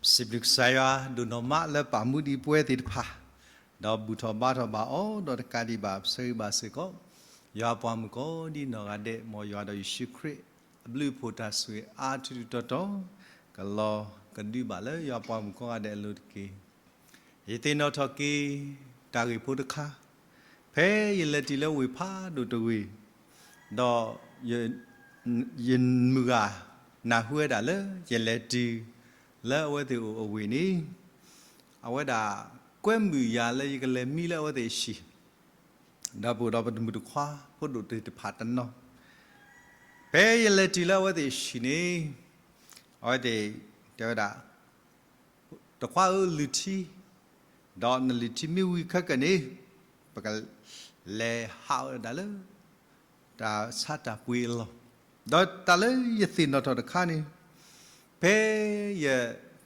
စံးဘျုးကစၢ်ယွၤဒိၣ်နီၢ်မးလၢပာ်မူဒံးပဝဲသ့ၣ်တဖၣ်, ဒီးဘူၣ်ထီၣ်ဘါထီၣ်ဘၣ်အီၤ ဒီးတကးဒံးဘၣ်ဆၢဂ့ၤဘၣ်စ့ၢ်ကီး ယွၤပှၤမုၣ်ကီၤဒံနီၢ်ဂၤဒဲး မ်ယွၤဒီးယ့ၣ်ၡူးခရံာ် အဘျုးအဖှိၣ်တၢ်ဆိၣ်ဂ့ၤအါထီၣ်ထီထီၣ် ကလီၤကဒုးဘၣ်လၢယွၤပှၤမုၣ်ကိးဂၤဒဲးအလိၤတက့ၢ်. ယသ့ၣ်နီၣ်ထီၣ်က့ၤ တၢ်ဂ့ၢ်ဖိတခါ, ဖဲယလဲၤတုၤလၢဝ့ၢ်ဖးဒိၣ်တဝ့ၢ်, ဒီးယ ယမုၢ်ဂၤနၢ်ဟူဝဲဒၣ်လၢ ယလဲၤတုၤ လၢအဝဲသ့ၣ်အိၣ်အဝ့ၢ်န့ၣ်, အဝဲဒၣ်ကွဲမုာ်ယၤလၢယကလဲၤမံလၢအဝဲသ့ၣ်အဟံၣ်, ဒီးပအိၣ်ဒီးပတံၤသကိးဖိဒိၣ်သ့ၣ်တဖၣ်တနီၤ, ဖဲယလဲၤတုၤလၢအဝဲသ့ၣ်အဟံၣ်န့ၣ်, အဝဲသ့ၣ်တဲဝဲဒၣ် တံၤသကိးဧၢ လုၢ်ထံ, ဒီးနလုၢ်ထံမ့ၢ်ဝံၤခဲကနံၣ်န့ၣ်, ပကလဲၤဟးဝဲဒၣ်လၢ တၢ်ဆါတၢ်ပှ့ၤအလီၢ်, ဒီးတၢ်လၢယသ့ၣ်နီၣ်ထီၣ်တခါန့ၣ်, ဖဲယ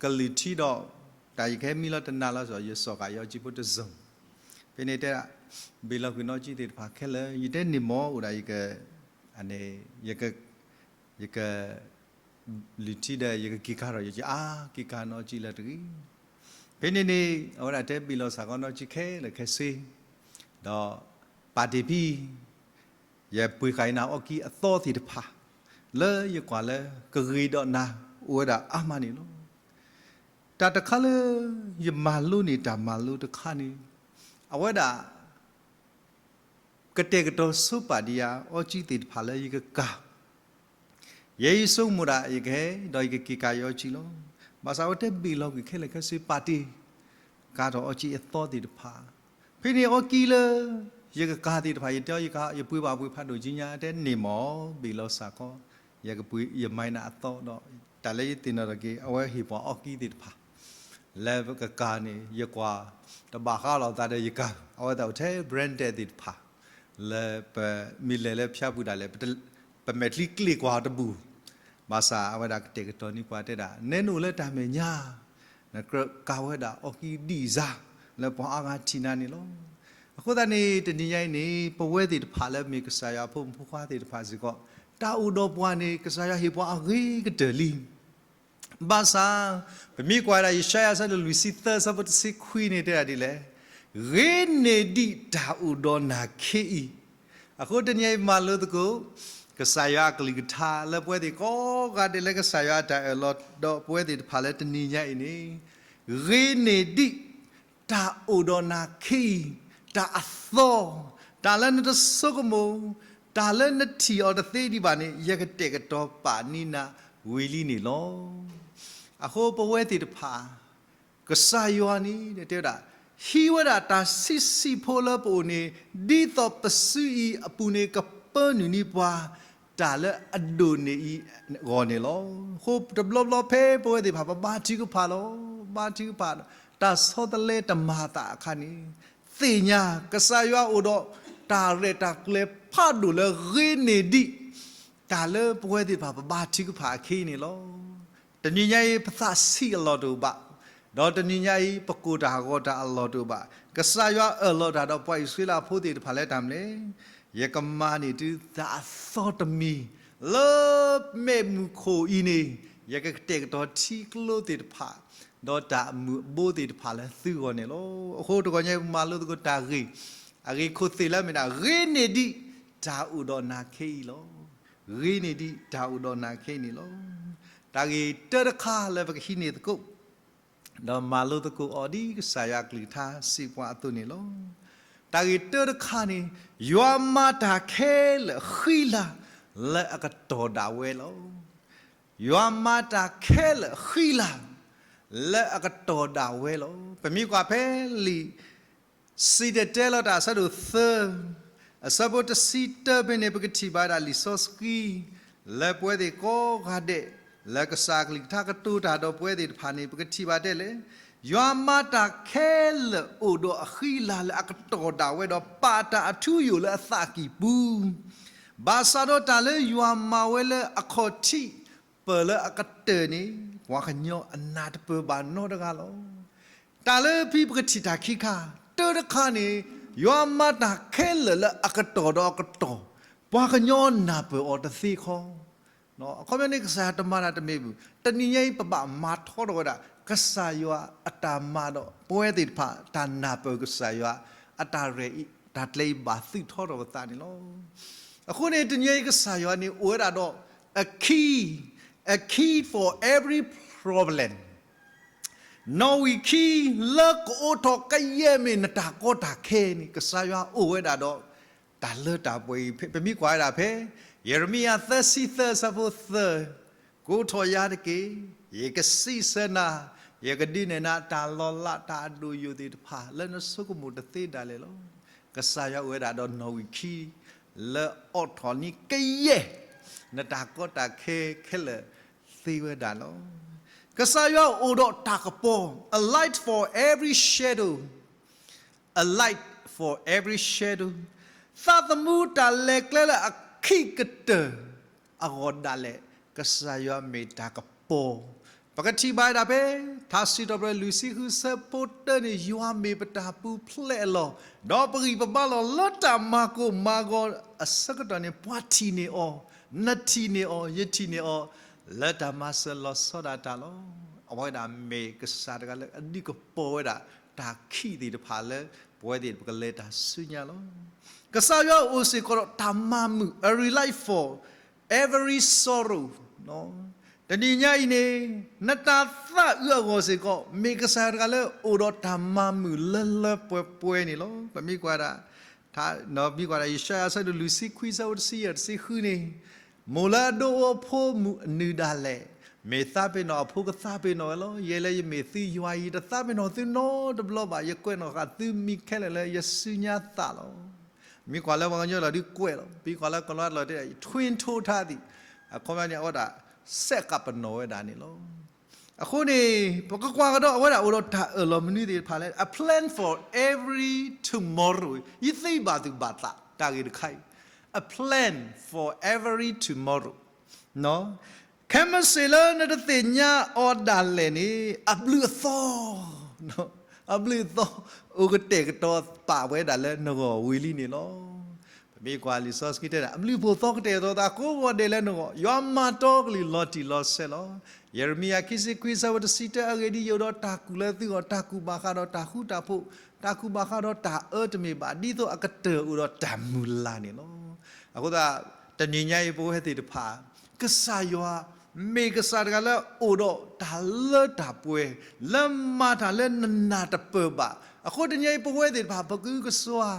ကလုၢ်ထံဒီး တၢ်ယကဟဲမံလီၤတနၤလီၤစီၤ ယစိာ်ဃာ်ယအီၣ်ကံဖိတစိၢ်, ဖဲန့ၣ်တဲဒၣ် ဘ့ၣ်လီၤကွံာ်နီၣ်ကံသ့ၣ်တဖၣ်ခဲလၢာ် ယတဲန့ၢ်မ့ၢ်အိၣ်ဒၣ်ယက ယက လုၢ်ထံဒီး ယကက့ၤကၤထီၣ် ယက့ၤအါက့ၤကၤနီၣ်ကံလၢတဂ့ၤ. ဖဲန့ၣ်န့ၣ် အဝဲဒၣ်တဲဘ့ၣ်လီၤစ့ၢ်ကီးနီၣ်ကံခဲလၢာ်ခဲဆ့, ဒီးပာ်တ့ၢ်ဖဲ ယပှ့ၤဃာ်ယနၤအီၣ်ကံအသီသ့ၣ်တဖၣ် လၢယကွၢ်လၢကဂ့ၤဒီးနၤ အိၣ်ဝဲဒၣ်အါမးန့ၣ်လီၤ. တၢ်တခါလၢ ယမၤလိန့ၢ်တၢ်မၤလိတခါန့ၣ်, အဝဲဒၣ် ကတဲာ်ကတီၤဆိပာ်ဒံးယၤ အီၣ်ကံသ့ၣ်တဖၣ်လၢယကကၤ, ယဲယဆိကမိၣ်ဒၣ် ယကဟဲ ဒီးယကက့ၤကၤယအီၣ်ကံလီၤ. ဘၣ်ဆၣ်အဝဲတဲဘ့ၣ်လီၤကွံာ်ခဲလၢာ်ခဲဆ့ ပာ်တ့ၢ် ကၤထီၣ်အီၣ်ကံအသီသ့ၣ်တဖၣ်, ဖဲန့ၣ်အီၣ်ကံလၢ ယကကၤသ့ၣ်တဖၣ် ယတဲအီၤ ယကၤ ယပှ့ၤဘၣ်ပှ့ၤဖးဒိၣ်ကံညါ တဲန့ၢ်မ့ၢ်ဘ့ၣ်လီၤစ့ၢ်ကီး, ယကပှ့ၤ ယမၤနၤအသီဒီး တၢ်လၢယသ့ၣ်နီၣ်ထီၣ်က့ၤ အဝဲဟ့ၣ်ပှၤအီၣ်ကံသ့ၣ်တဖၣ် လၢပကကၤန့ၣ် ယကွၢ် တဘၣ်ဃးလိာ်သးဒီးယကၤ, အဝဲသ့ၣ်အိၣ်ထဲ branded သ့ၣ်တဖၣ်, လၢပမ့ၢ်လဲၤလၢဖၠါပူၤဒၣ်လဲာ် ပမဲာ်ချံကျ့ၣ်ကွၢ်တဘူၣ်, ဘၣ်ဆၣ်အဝဲဒၣ်ကတဲာ်ကတီၤန့ၢ်ပှၤတဲဒၣ် နဲနအိၣ်လၢတၢ်မဲာ်ညါ နကြၢးကၤဝဲဒၣ်အီၣ်ကံဒံးစၢ် လၢပှၤအါဂၤထံၣ်နၤန့ၣ်လီၤ. အဃိသတးန့ၣ် တနံၤညါအံၤန့ၣ် ပဝဲသ့ၣ်တဖၣ်လၢမ့ၢ်ကစၢ်ယွၤအဖိမုၣ်ဖိခွါသ့ၣ်တဖၣ်စ့ၢ်ကီး တၢ်အိၣ်ဒီးပှၤန့ၣ် ကစၢ်ယွၤဟ့ၣ်ပှၤအဂ့ၤကတၢၢ်လံ. ဘၣ်ဆၣ် ပမ့ၢ်ကွၢ်ဒၣ်ယၡါယၤအဆၢဒိၣ်လွံၢ်ဆံသၢ အဆၢဖိတဆံခွံန့ၣ်တဲဒၣ်ဒ်လဲၣ်, ဂ့ၤန့ၢ်ဒံးတၢ်အိၣ်ဒီးနၤခဲအံၤ, အဃိတနံၤအံၤမၤလိသကိး ကစၢ်ယွၤအကလုၢ်ကထါလၢပဝဲသ့ၣ်ကိးဂၤဒဲးလၢကစၢ်ယွၤအတၢ်အၢၣ်လီၤဒီးပဝဲသ့ၣ်တဖၣ်လၢတနံၤညါအံၤန့ၣ်, ဂ့ၤန့ၢ်ဒံး တၢ်အိၣ်ဒီးနၤခဲအံၤ, တၢ်အသီ, တၢ်လၢနတဆိကမိၣ်, တၢ်လၢနထံၣ်အီၤတသ့ဒံးဘၣ်န့ၣ် ယကတဲာ်ကတီၤပာ်န့ၢ်နၤဝံၤလံန့ၣ်လီၤ. အဃိပဝဲသ့ၣ်တဖၣ် ကစၢ်ယွၤန့ၣ် တဲဝဲဒၣ် ဟံးဝဲဒၣ်တၢ်ဆံးဆံးဖိလၢပအိၣ်န့ၣ် ဒ်သိးပစုအံၤအပူၤန့ၣ် ကပၢနုာ်န့ၢ်ပှၤ တၢ်လၢအဒိၣ်န့ၢ်အံၤအဂီၢ်န့ၣ်လီၤ. အဃိတဘျီဘျီဖဲပဝဲသ့ၣ်တဖၣ် ပဘါထုကဖၣ်လီၤ. ဘါထုကဖၣ် တၢ်ဆီတလဲတမၤအသးအခါန့ၣ် သ့ၣ်ညါ ကစၢ်ယွၤအိၣ်ဒီးတၢ်ရဲၣ်တၢ်ကျဲၤဖးဒိၣ်လၢဂ့ၤန့ၢ်ဒံး တၢ်လၢပဝဲသ့ၣ်တဖၣ် ပဘါထုကဖၣ်အခံန့ၣ်လီၤ. တနံၤညါအံၤ ပသးဆံးအလီၢ်တအိၣ်ဘၣ်, ဒီးတနံၤညါအံၤ ပကိၢ်တၢ်ဂီၤတၢ်အလီၢ်တအိၣ်ဘၣ်. ကစၢ်ယွၤအၢၣ်လီၤတၢ်ဒီးပှၤအံၣ်စရ့လးဖိသ့ၣ်တဖၣ်လၢတၢ်မနုၤလဲၣ်, ယကမၤန့ၢ်သုတၢ်အသီတမံၤ လၢမ့ၣ်အူခိၣ်အံၤန့ၣ် ယကကတဲာ်ကတီၤထံကျိသ့ၣ်တဖၣ် ဒီးတၢ်အမုာ်အဘိသ့ၣ်တဖၣ်လၢသုဂီၢ်န့ၣ်လီၤ. အဃိတဂီၤညါအံၤ ပမၤလိသကိးတၢ်ဂ့ၢ် အဂ့ၢ်ခိၣ်သ့ၣ်လၢအမ့ၢ်ဒၣ် ဂ့ၤန့ၢ်ဒံးတၢ်အိၣ်ဒီးနၤခဲအံၤလီၤ. ဂ့ၤန့ၢ်ဒံးတၢ်အိၣ်ဒီးနၤခဲအံၤန့ၣ်လီၤ. တၢ်ဂ့ၢ်တၢတခါလၢပကဟံးန့ၢ်သကိး ဒီးမၤလိသကိးအီၤဒ်ကစၢ်ယွၤအကလုၢ်ကထါစံးပှၤအသိးန့ၣ်လီၤ. တၢ်ဂ့ၢ်တၢတခါန့ၣ် ယွၤမၤတၢ်ခဲလၢာ်ဃံလၤ လၢအကတီၢ်ဒၣ်ဝဲလီၤ. ယွၤမၤတၢ်ခဲလၢာ်ဃံလၤ လၢအကတီၢ်ဒၣ်ဝဲလီၤ. ပမ့ၢ်ကွၢ်ဖဲလံာ် စံၣ်တဲၤတဲလီၤတၢ်အဆၢဒိၣ်သၢ အဆၢဖိတဆံတၢဖဲန့ၣ် ပကထံၣ်ဘၣ်ဒၣ်လံာ်စီဆှံ လၢပဝဲသ့ၣ်ကိးဂၤဒဲး လၢကစၢ်အကလုၢ်ကထါကတိၤတၢ်ဒီးပဝဲသ့ၣ်တဖၣ်န့ၣ် ပကထံၣ်ဘၣ်တဲလဲၣ်, ယွၤမၤတၢ်ခဲလၢာ်အိၣ်ဒီးအဃံလၤလၢအကတီၢ်ဒၣ်ဝဲဒီး ပာ်တၢ်အထူအယိာ်လၢအသးကံၢ်ပူၤ ဘၣ်ဆၣ်ဒီးတၢ်လၢယွၤမၤဝဲလၢအခီၣ်ထံး ပၢၢ်လၢအကတၢၢ်န့ၣ် ပှၤကညီအနၢ်တပၢၢ်ဘၣ်နီတဂၤလီၤ. တၢ်လၢဖဲပကထံၣ်တၢ်ခံခါ တၢတခါန့ၣ် ယွၤမၤတၢ်ခဲလၢာ်လၢအကတီၢ်ဒီးအကတီၢ် ပှၤကညီနၢ်ပၢၢ်အီၤတသ့ခီ အခီပညီန့ၣ် ကစၢ်ယွၤတမၤတၢ်တမ့ၢ်ဘၣ်. တနံၤညါအံၤ ပဘၣ်မၤထီထီၣ်ဝဲဒၣ် ကစၢ်ယွၤအတၢ်မၤဒီး ပဝဲသ့ၣ်တဖၣ် တၢ်နၢ်ပၢၢ်ကစၢ်ယွၤ အတၢ်ရဲၣ်အံၤ တၢ်ကျဲၤအံၤဘၣ်သုးထီထီၣ်ပသးန့ၣ်လီၤ. အဃိန့ၣ် တနံၤအံၤ ကစၢ်ယွၤန့ၣ် အိၣ်ဝဲဒၣ်ဒီး a key, a key for every problem. နီၣ်ဝံာ်ခံ လၢကအိးထီၣ်ကယဲၢ်မ့ၢ်နတၢ်ကီတၢ်ခဲန့ၣ် ကစၢ်ယွၤအိၣ်ဝဲဒၣ်ဒီး တၢ်လၢတၢ်ပှဲၤအံၤ ပမ့ၢ်ကွၢ်ဝဲဒၣ်ဖဲ ယံးရမံယၤ သၢဆံသၢ အဆၢဖိသၢ, ကိးထီၣ်ယၤတက့ၢ်, ယကစံးဆၢနၤ, ယကဒုးနဲၣ်နၤတၢ်လီၤလး တၢ်အဒိၣ်ယိာ်သ့ၣ်တဖၣ် လၢနဆိကမိၣ်တသ့ဒၣ်လဲာ်လီၤ. ကစၢ်ယွၤအိၣ်ဝဲဒၣ်ဒီးနီၣ်ဝံာ်ခံ လၢအိးထီၣ်န့ၢ်ကယဲၢ် နတၢ်ကီတၢ်ခဲခဲလၢာ်သ့ဝဲဒၣ်လီၤ. ကစၢ်ယွၤအိၣ်ဒီးတၢ်ကပီၤ a light for every shadow, a light for every shadow. သးသမူတၢ်လဲၤကျဲလၢအခံကတၢၢ်အဂီၢ်ဒၣ်လဲာ် ကစၢ်ယွၤမ့ၢ်တၢ်ကပီၤ. ပကထံၣ်ဘၣ်ဝဲဒၣ်ဖဲ ထါစံးထီၣ်ပတြၢၤလွံၢ်ဆံဃု အဆၢဖိတၢန့ၣ် ယွၤမ့ၢ်ပတၢ်ပူၤဖျဲးအလီၢ်, ဒီးပဂံၢ်ပဘါလီၤ. လၢတၢ်မၤကိၢ်မၤဂီၤအဆၢကတီၢ်န့ၣ် ပှၤထံၣ်န့ၢ်အီၤ, နထံၣ်န့ၢ်အီၤ, ယထံၣ်န့ၢ်အီၤ လၢတၢ်မၤစၢၤလီၤဆီဒၣ်တၢ်လီၤ. အဝဲဒၣ်မ့ၢ်ကစၢ်တဂၤလၢအဒုးကပီၤဝဲဒၣ် တၢ်ခံးသ့ၣ်တဖၣ်လၢ ပဝဲသ့ၣ်တဖၣ်ကလဲၤတၢ်ဆူညါလီၤ. ကစၢ်ယွၤအိၣ်စ့ၢ်ကီးဒီးတၢ်မၤမုာ် a relief for every sorrow. တနံၤညါအံၤန့ၣ် နတၢ်သးအုးအဂီၢ်စ့ၢ်ကီး မ့ၢ်ကစၢ်ယွၤတဂၤလၢအိၣ်ဒီးတၢ်မၤမုာ်လၢလၢပှဲၤပှဲၤန့ၣ်လီၤ. ပမ့ၢ်ကွၢ်ဒၣ် မ့ၢ်ကွၢ်ဒၣ် ယၡါယၤ အဆၢဒိၣ်လွံၢ်ဆံခွံ အဆၢဖိတဆံယဲၢ် တဆံဃုန့ၣ်, မိၢ်လၢအဒိၣ်အိၣ်အဖိမုၣ်အနုၢ်ဒၣ်လဲာ်, မ့ၢ်သးပ့ၤနီၣ်အဖိကသးပ့ၤနီၣ်ဝဲလီၤ. ယဲလၢယမ့ၢ်သုယွၤအံၤ ယတသးပ့ၤနီၣ်သုနီတဘျီဘၣ်. ယကွဲးနီၣ်ဃာ်သုမံၤခဲလၢာ်လၢယစုညါသးလီၤ. မ့ၢ်ကွၢ်လၢပှၤကညီလီၤဒုးကွဲးလီၤ. မ့ၢ်ကွၢ်လၢကီၤလၤဝါလီၤတဲ ထွင်းထိုးထားသည်, အခီပညီန့ၣ် အဝဲဒၣ် စဲးဃာ်ပနီၣ်ဝဲဒၣ်န့ၣ်လီၤ. အဃိန့ၣ် ပကကွၢ်ကဒီး အဝဲဒၣ်အိၣ်ဒီးတၢ်အၢၣ်လီၤမနုၤသ့ၣ်တဖၣ်လဲၣ်, a plan for every tomorrow. ယသ့ဘၣ်သုဘၣ်သး တၢ်ဂ့ၢ်တခါအံၤ, a plan for every tomorrow. ခဲမုၢ်ဆ့ၣ်လၢနတသ့ၣ်ညါအီၤဒၣ်လဲာ်န့ၣ် အဘျုးအသီ, အဘျုးအသီ အိၣ်ကတဲာ်ကတီၤပာ်ဝဲဒၣ်လၢနဂီၢ်ဝံၤလံန့ၣ်လီၤ. ပမ့ၢ်ကွၢ်လံာ်စီဆှံတဲဒၣ် အဘျုးအဖှိၣ်သီကတဲာ်ကတီၤသးကိးဂီၤဒဲးလၢနဂီၢ်, ယွၤမၤတီကလုၢ်လီၤတံၢ်လီၤဆဲးလီၤ. ယံးရမံယၤ ခံဆံခွံ အဆၢဖိတဆံတၢ, အဂ့ၢ်ဒ်အံၤ, ယအိၣ်ဒီးတၢ်ကူၣ်လၢသုဂီၢ်, တၢ်ကူၣ်ဘၣ်ဃးဒီးတၢ်ဃူတၢ်ဖိး, တၢ်ကူၣ်ဘၣ်ဃးဒီးတၢ်အၢတမ့ၢ်ဘၣ်, ဒ်သိးအကတၢၢ်အိၣ်ဒီးတၢ်မုၢ်လၢ်န့ၣ်လီၤ. အဃိသတး တနံၤညါအံၤ ပဝဲသ့ၣ်တဖၣ် ကစၢ်ယွၤ မ့ၢ်ကစၢ်တဂၤလၢအိၣ်ဒီးတၢ်လၢတၢ်ပှဲၤ, လၢမၤတၢ်လၢနနၢ်တပၢၢ်ဘၣ်. အဃိတနံၤအံၤ ပဝဲသ့ၣ်တဖၣ် ပကဟုကစွါ,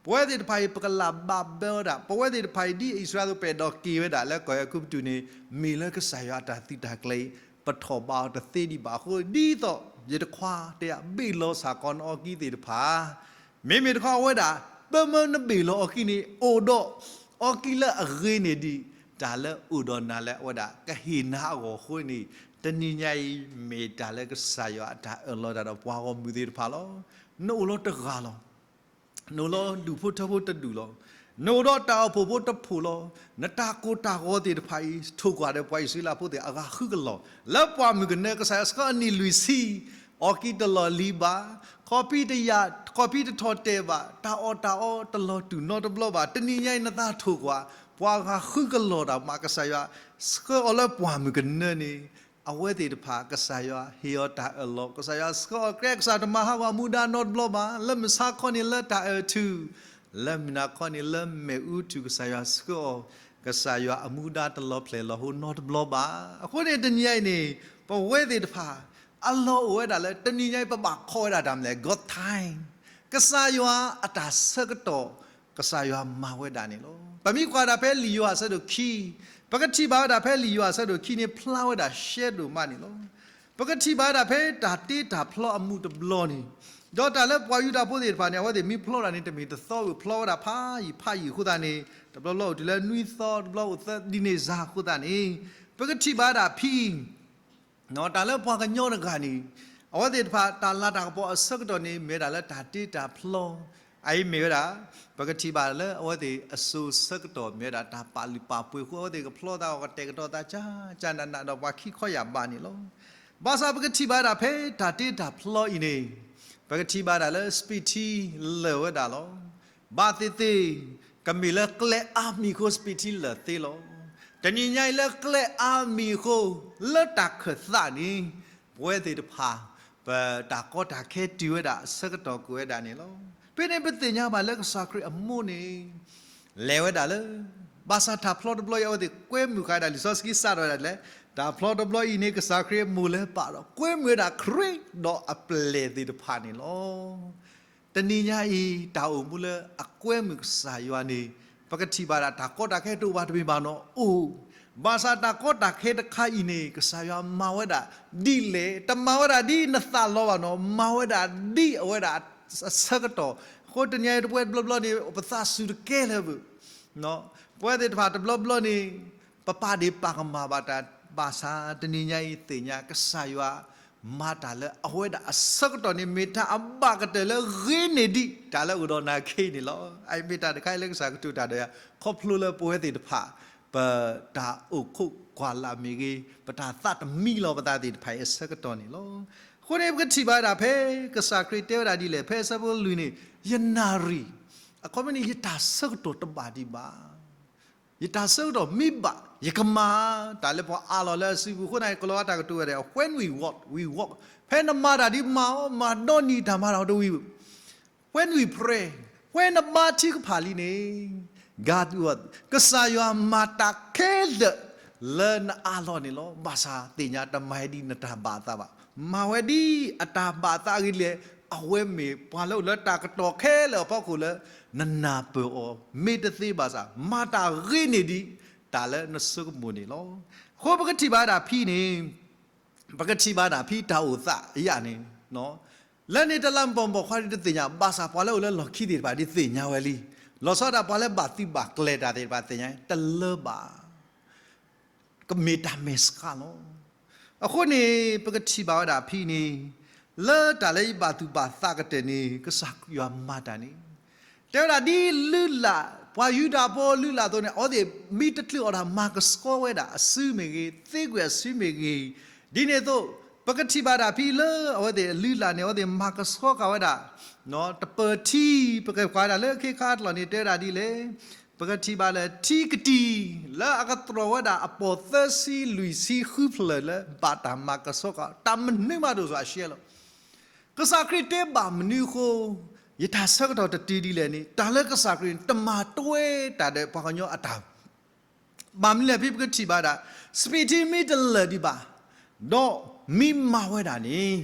ပဝဲသ့ၣ်တဖၣ်အံၤ ပကလၢ်ဘၣ်ဘၢဝဲဒၣ်, ပဝဲသ့ၣ်တဖၣ်အံၤ ဒ်အံၣ်စရ့လးဖိပအဲၣ်ဒိးက့ၤဝဲဒၣ်လၢကီၢ်အဲၤကူပတူးန့ၣ် မ့ၢ်လၢကစၢ်ယွၤအတၢ်သုးတၢ်ကျဲၤအံၤ ပထီၣ်ဘးအီၤတသ့ဒံးဘၣ်. အဃိဒ်သိး ယတခွါတဲယၤ ဘ့ၣ်လီၤစ့ၢ်ကီးနအီကံသ့ၣ်တဖၣ် မ့မ့ၢ်တခီအဝဲဒၣ် ပမၢနဘ့ၣ်လီၤအီကံန့ၣ် အိၣ်ဒီးအီကံလၢအဂ့ၤန့ၢ်ဒံး တၢ်လၢအိၣ်ဒီးနၤလၢအဝဲဒၣ်ကဟ့ၣ်နၤအဂီၢ်အဃိန့ၣ်, တနံၤညါအံၤ မ့ၢ်တၢ်လၢကစၢ်ယွၤအတၢ်အၢၣ်လီၤတၢ်ဒီးပှၤဂီၢ်မုၢ်သ့ၣ်တဖၣ်လီၤ. နအိၣ်လီၤတဂၤလီၤ. နအိၣ်လီၤဒူၣ်ဖိထၢဖိတဒူၣ်လီၤ. နအိၣ်ဒီးတၢ်အိၣ်ဖှိၣ်ဖိတဖှိၣ်လီၤ. နတၢ်ကိၢ်တၢ်ဂီၤသ့ၣ်တဖၣ်အံၤ ထိၣ်ကွၢ်ဒီးပှၤအံၣ်စရ့လးဖိသ့ၣ်အဂၤဃုကလီၢ်, လၢပှၢ်မုၢ်ကနၢ ကစၢ်ယွၤဆှၢအနံၣ်လွံၢ်ဆံ, အီကံတလီၢ်လံၤဘၣ်, ခီဖံးတယာ်, ခီဖံးတထီၣ်တဲာ်ဘၣ်, တၢ်အီၣ်တၢ်အီတလီၢ်တူၢ်နီတဘျီဘၣ်. တနံၤညါအံၤနသးထိၣ်ကွၢ်, ပှၤဂၤဃုကလီၢ်တၢ်မး ကစၢ်ယွၤဆှၢအီၤလၢပှၢ်မုၢ်ကနၢန့ၣ် အဝဲသ့ၣ်တဖၣ် ကစၢ်ယွၤဟ့ၣ်အီၤတၢ်အၢၣ်လီၤ, ကစၢ်ယွၤဆှၢအီၤကျဲ, ကစၢ်တမၤဟးဂီၤအမူဒါနီတဘျီဘၣ်, လၢမုၢ်ဆါခီန့ၣ်လၢတၢ်အၢၣ်ထူၣ်, လၢမုၢ်နၤခီန့ၣ်လၢမ့ၣ်အူထူၣ် ကစၢ်ယွၤဆှၢအီၤ, ကစၢ်ယွၤအမူဒါတလီၤဖျဲးလီၤဟိနီတဘျီဘၣ်. အဃိန့ၣ်တနံၤညါအံၤန့ၣ် ပဝဲသ့ၣ်တဖၣ် အလီၢ်အိၣ်ဝဲဒၣ်လၢ တနံၤညါအံၤ ပဘၣ်ခိးဝဲဒၣ်တၢ်မနုၤလဲၣ်, God time, ကစၢ်ယွၤအတၢ်ဆၢကတီၢ် ကစၢ်ယွၤမၤဝဲဒၣ်န့ၣ်လီၤ. ပမ့ၢ်ကွၢ်ဒၣ်ဖဲလံာ်ယိၤဟၣ်အဆၢဒိၣ်ခံ, ပကထံၣ်ဘၣ်ဝဲဒၣ်ဖဲလံာ်ယိၤဟၣ်အဆၢဒိၣ်ခံန့ၣ် ဖျါဝဲဒၣ်ရှဲဒိၣ်မးန့ၣ်လီၤ. ပကထံၣ်ဘၣ်ဝဲဒၣ်ဖဲတၢ်တ့တၢ်ဖျီအမူးတဘျီန့ၣ်, ဒီးတၢ်လၢပှၤယူဒၤဖိသ့ၣ်တဖၣ်န့ၣ် အဝဲသ့ၣ်မ့ၢ်ဖျီတၢ်န့ၣ် တမ့ၢ်တသီဝံၤ ဖျီဝဲဒၣ်ဖးယံာ်ဖးယံာ်အဃိသတးန့ၣ် တဘျီဘျီအိၣ်တုၤလၢနွံသီ, တဘျီအိၣ်သၢ, ဒ်န့ၣ်စ့ၢ်အဃိသတးန့ၣ် ပကထံၣ်ဘၣ်ဝဲဒၣ်ဖဲ တၢ်လၢပှၤကညီတဂၤန့ၣ် အဝဲသ့ၣ်တဖၣ် တၢ်လၤတၢ်ကပီၤအဆၢကတီၢ်န့ၣ် မ့ၢ်ဝဲဒၣ်လၢတၢ်တ့တၢ်ဖျီ, အအံၤမ့ၢ်ဝဲဒၣ် ပကထံၣ်ဘၣ်လၢအဝဲသ့ၣ်အစိၤဆၢကတီၢ် မ့ၢ်ဝဲဒၣ်တၢ်ပာ်လုၢ်ပာ်ပှ့ၤအဃိ အဝဲသ့ၣ်ကဖျီသးအီၤ ကတဲာ်ကတီၤသးကၢ်ကၢ်နးနးဒီးပှၤခံခီယၢ်ဘးန့ၣ်လီၤ. ဘၣ်ဆၣ်ပကထံၣ်ဘၣ်ဝဲဒၣ်ဖဲတၢ်တ့တၢ်ဖျီအံၤန့ၣ် ပကထံၣ်ဘၣ်ဝဲဒၣ်လၢစပံးထံလၢာ်ဝဲဒၣ်လီၤ. ဘၣ်သ့ၣ်သ့ၣ် ကမ့ၢ်လၢကျဲအါမံၤအဃိ စပံးထံလၢာ်သ့လီၤ. တနံၤညါအံၤလၢကျဲအါမံၤအဃိ လၢတၢ်ခၢၣ်သးန့ၣ် ပဝဲသ့ၣ်တဖၣ် ပတၢ်ကီတၢ်ခဲတုၤဝဲဒၣ်အဆၢကတီၢ်ကွံာ်ဝဲဒၣ်န့ၣ်လီၤ. ဖဲန့ၣ်ပသ့ၣ်ညါဘၣ်လၢကစၢ်ခရံာ်အမိၢ်န့ၣ် လဲၤဝဲဒၣ်လၢ ဘၣ်ဆၣ်တၢ်ဖျီတဘျီအံၤ အဝဲသ့ၣ်ကွဲမုာ်ဃာ်ဝဲဒၣ် လံာ်စီဆှံစးထီၣ်ဝဲဒၣ်လၢ တၢ်ဖျီတဘျီအံၤန့ၣ် ကစၢ်ခရံာ်အမိၢ်လဲၤပာ်ဒီး ကွဲမုာ်ဝဲဒၣ်ခရံာ်ဒီးအပျဲၢ်သ့ၣ်တဖၣ်န့ၣ်လီၤ. တနံၤညါအံၤ တၢ်အိၣ်မူလၢအကွဲမုာ်ကစၢ်ယွၤန့ၣ် ပကထံၣ်ဘၣ်ဒၣ်တၢ်ကီတၢ်ခဲတအိၣ်ဘၣ်တမ့ၢ်ဘၣ်နီၢ်အိၣ်, ဘၣ်ဆၣ်တၢ်ကီတၢ်ခဲတခါအံၤန့ၣ် ကစၢ်ယွၤမၤဝဲဒၣ်ဒ်လဲၣ်, တမၤဝဲဒၣ်ဒ်နသးလီဘၣ်နီၢ်, မၤဝဲဒၣ်ဒ်အဝဲဒၣ်အဆၢကတီၢ်, အဃိတနံၤညါအံၤတပှဲၤတဘျီဘျီန့ၣ် ပသးစူၤတကဲလၢၤဘၣ် ပဝဲသ့ၣ်တဖၣ်တဘျီဘျီန့ၣ် ပပာ်ဒ့ၣ်ပာ်ကမၣ်ဘၣ်တၢ် ဘၣ်ဆၣ်တနံၤညါအံၤသ့ၣ်ညါ ကစၢ်ယွၤမၤတၢ်လၢအဝဲဒၣ်အဆၢကတီၢ်န့ၣ် မ့ၢ်တၢ်အဘၣ်ကတၢၢ်လၢဂ့ၤန့ၢ်ဒံးတၢ်လၢအအိၣ်ဒီးနၤခဲအံၤန့ၣ်လီၤ. အအံၤမ့ၢ်တၢ်တခါအံၤလၢကစၢ်ကတိၤတၢ်ဒီးယၤ ခီဖျိလၢပဝဲသ့ၣ်တဖၣ် ပတၢ်အိၣ်ခိးကွၢ်လၢ်မ့ၢ်ဂ့ၤ, ပတၢ်သးတမံလီၤပသးသ့ၣ်တဖၣ်အံၤအဆၢကတီၢ်န့ၣ်လီၤ. အဃိန့ၣ် ပကထံၣ်ဘၣ်ဝဲဒၣ်ဖဲ ကစၢ်ခရံာ်တဲဝဲဒၣ်ဒ်လဲၣ်, ဖဲအဆၢဖိလွံၢ်န့ၣ် ယနၣ်ရံၣ်, အခီပညီန့ၣ် ယတၢ်ဆၢကတီၢ်တဘၣ်ဒံးဘၣ် ယတၢ်ဆၢကတီၢ်မ့ၢ်ဘၣ် ယကမၤတၢ်လၢပှၤအးလီၤလၢအစုပူၤအဃိန့ၣ် ကလီၤဂာ်တၢ်ကတိၤဝဲဒၣ် when we want, we want, ဖဲနမၤတၢ်ဒ်မၤအီၤ မၤဒီနံၤတၢ်မၤတၢ်အီၤတဝံၤ when we pray, ဖဲနဘါထုကဖၣ်လံန့ၣ် God will, ကစၢ်ယွၤမၤတၢ်ခဲလၢာ်လၢနအးလီၤန့ၣ်လီၤ. ဘၣ်ဆၣ်သ့ၣ်ညါတမၤဝဲဒ်နတၢ်ဘၣ်အသးဘၣ်. မၤဝဲဒ်အတၢ်ဘၣ်အသးအဂ့ၢ်ဒ်လဲၣ်, အဝဲမ့ၢ်ပှၤလၢအိၣ်လၢတၢ်ကတီၢ်ခဲလၢာ်အဖီခိၣ်လၢ နနၢ်ပၢၢ်အီၤ မ့ၢ်တသ့ဘၣ်ဆၣ် မၤတၢ်ဂ့ၤန့ၢ်ဒံးတၢ်လၢနဆိကမိၣ်န့ၣ်လီၤ. အဃိပကထံၣ်ဘၣ်ဒၣ်ဖဲန့ၣ် ပကထံၣ်ဘၣ်ဒၣ်ဖဲတၢ်အိၣ်သးအယၣ်န့ၣ် လၢန့ၣ်တလးမူးပိာ်မုၣ်ခွါဒ်တသ့ၣ်ညါ ဘၣ်ဆၣ်ပှၤလၢအိၣ်လၢလီၢ်ခံသ့ၣ်တဖၣ်ဒ်သ့ၣ်ညါဝဲလံ. လီၤဆီဒၣ်တၢ်ပှၤလၢဘၣ်သုးဘၣ်ကျဲၤတၢ်သ့ၣ်တဖၣ်သ့ၣ်ညါ တလၢဘၣ် ကမ့ၢ်တၢ်မဲာ်ဆှးလီၤ. အဃိန့ၣ် ပကထံၣ်ဘၣ်ဝဲဒၣ်ဖဲန့ၣ် လၢတၢ်လၢယဘၣ်သူၣ်ဘၣ်သးကတၢၢ်န့ၣ် ကစၢ်ယွၤမၤတၢ်န့ၣ် တဲဝဲဒၣ်ဒ်လုၢ်လၢ် ပှၤယူဒၤဖိလုၢ်လၢ်အသိးန့ၣ် အဝဲသ့ၣ်မ့ၢ်တချုးအီၤတၢ်မၤကဆှီဝဲဒၣ်အစုမ့ၢ်ဂ့ၤ, သ့ကွံာ်အစုမ့ၢ်ဂ့ၤ, ဒ်န့ၣ်အသိး ပကထံၣ်ဘၣ်ဒၣ်ဖဲလၢအဝဲသ့ၣ်လုၢ်လၢ်န့ၣ် အဝဲသ့ၣ်မၤကဆှီဃာ်ဝဲဒၣ် တပၢၢ်ထံ ပကကွၢ်ဒၣ်လၢခ့ခါအကျိာ်န့ၣ် တဲဝဲဒၣ်ဒ်လဲၣ်, ပကထံၣ်ဘၣ်လၢထံကတံၢ် လၢအကတြီၢ်ဝဲဒၣ်အပိာ်သၢဆံလွံၢ်ဆံဃုဖျၢၣ်လၢ ဘၣ်တၢ်မၤကဆှီဃာ် တၢ်မနုၤမးတအိၣ်အီၤအရှဲလီၤ. ကစၢ်ခရံာ်တဲဘၣ်မနုၤအဃိ ယတၢ်ဆၢကတီၢ်တတုၤဒ်လဲၣ်န့ၣ် တၢ်လၢကစၢ်ခရံာ်န့ၣ် တမၤတွဲတၢ်ဒီးပှၤကညီအတၢ် ဘၣ်မနုၤလဲၣ် ဖဲပကထံၣ်ဘၣ်ဒၣ် စပံးထံမ့ၢ်တလၢာ်ဒံးဘၣ်, ဒီးမ့ၢ်မၤဝဲဒၣ်န့ၣ်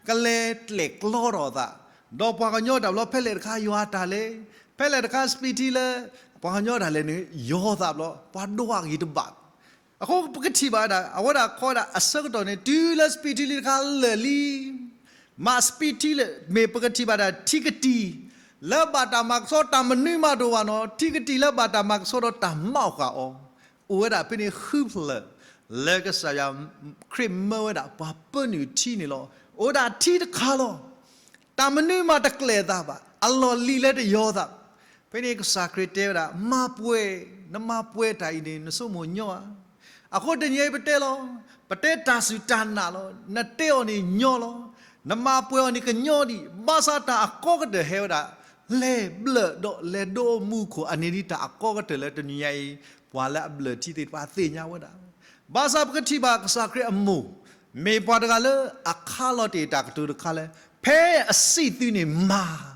ကလဲၤကျဲၣ်ကျီထီၣ်အသး, ဒီးပှၤကညီတၢ်ဘျီဖဲလဲၣ်တခါယွၤတၢ်လဲၤ, ဖဲလဲၣ်တခါစပံးထံလၢ ပှၤကညီတၢ်လဲၤန့ၣ် ယီၤသးဘျီ ပှၤဒိးအဂ့ၤတဘၣ် အဃိပကထံၣ်ဘၣ်ဝဲဒၣ် အဝဲဒၣ်ခီဝဲဒၣ်အဆၢကတီၢ်န့ၣ် တုၤလၢစပံးထံလံတခါလၢာ်လံ, မ့ၢ်စပံးထံလၢာ် မ့ၢ်ပကထံၣ်ဘၣ်ဒၣ်ထံကတံၢ် လၢဘၣ်တၢ်မၤကဆှီတၢ်မနုၤမးတအိၣ်ဘၣ်နီၤ, ထံကတံၢ်လၢဘၣ်တၢ်မၤကဆှီဒီးတၢ်မၤဃာ်အီၤ, အိၣ်ဝဲဒၣ်ဖဲန့ၣ်ဃုဖျၢၣ် လၢကစၢ်ယွၤခရံာ်မၢဝဲဒၣ်ပှၤပၢနုာ်ထံန့ၣ်လီၤ. အိၣ်ဝဲဒၣ်ထံတခါလီၤ. တၢ်မနုၤမးတကျဲၤအသးဘၣ်, အလီၢ်လံၤလၢတယီၤသး ဖဲန့ၣ်ကစၢ်ခရံာ်တဲဝဲဒၣ် မၤပှဲၤ, နမၤပှဲၤတၢ်အံၤန့ၣ် နဆိကမိၣ်ညီဧါ. အဃိတနံၤအံၤပတဲလီၤ, ပတဲတၢ်စူၢ်တၢ်နာ်လီၤ. နတဲအီၤန့ၣ်ညီလီၤ. နမၤပှဲၤအီၤန့ၣ်ကညီဒံး, ဘၣ်ဆၣ်တၢ်အကီကတၢၢ်ဟဲဝဲဒၣ် လဲၤဘျၢၣ်ဒီးလဲၤဒိးမူခိၣ် အန့ၣ်ဒ်တၢ်အကီကတၢၢ်လၢတနံၤညါအံၤ ပှၤလၢအဘျၢၣ်ထံသ့ၣ်တဖၣ်သ့ၣ်ညါဝဲဒၣ်. ဘၣ်ဆၣ်ပကထံၣ်ဘၣ်ကစၢ်ခရံာ်အမိၢ် မ့ၢ်ပှၤတဂၤလၢအခါလီၤတ့ၢ်တၢ်ကတိၤတခါလၢ ဖဲအစံးသုန့ၣ်မၤ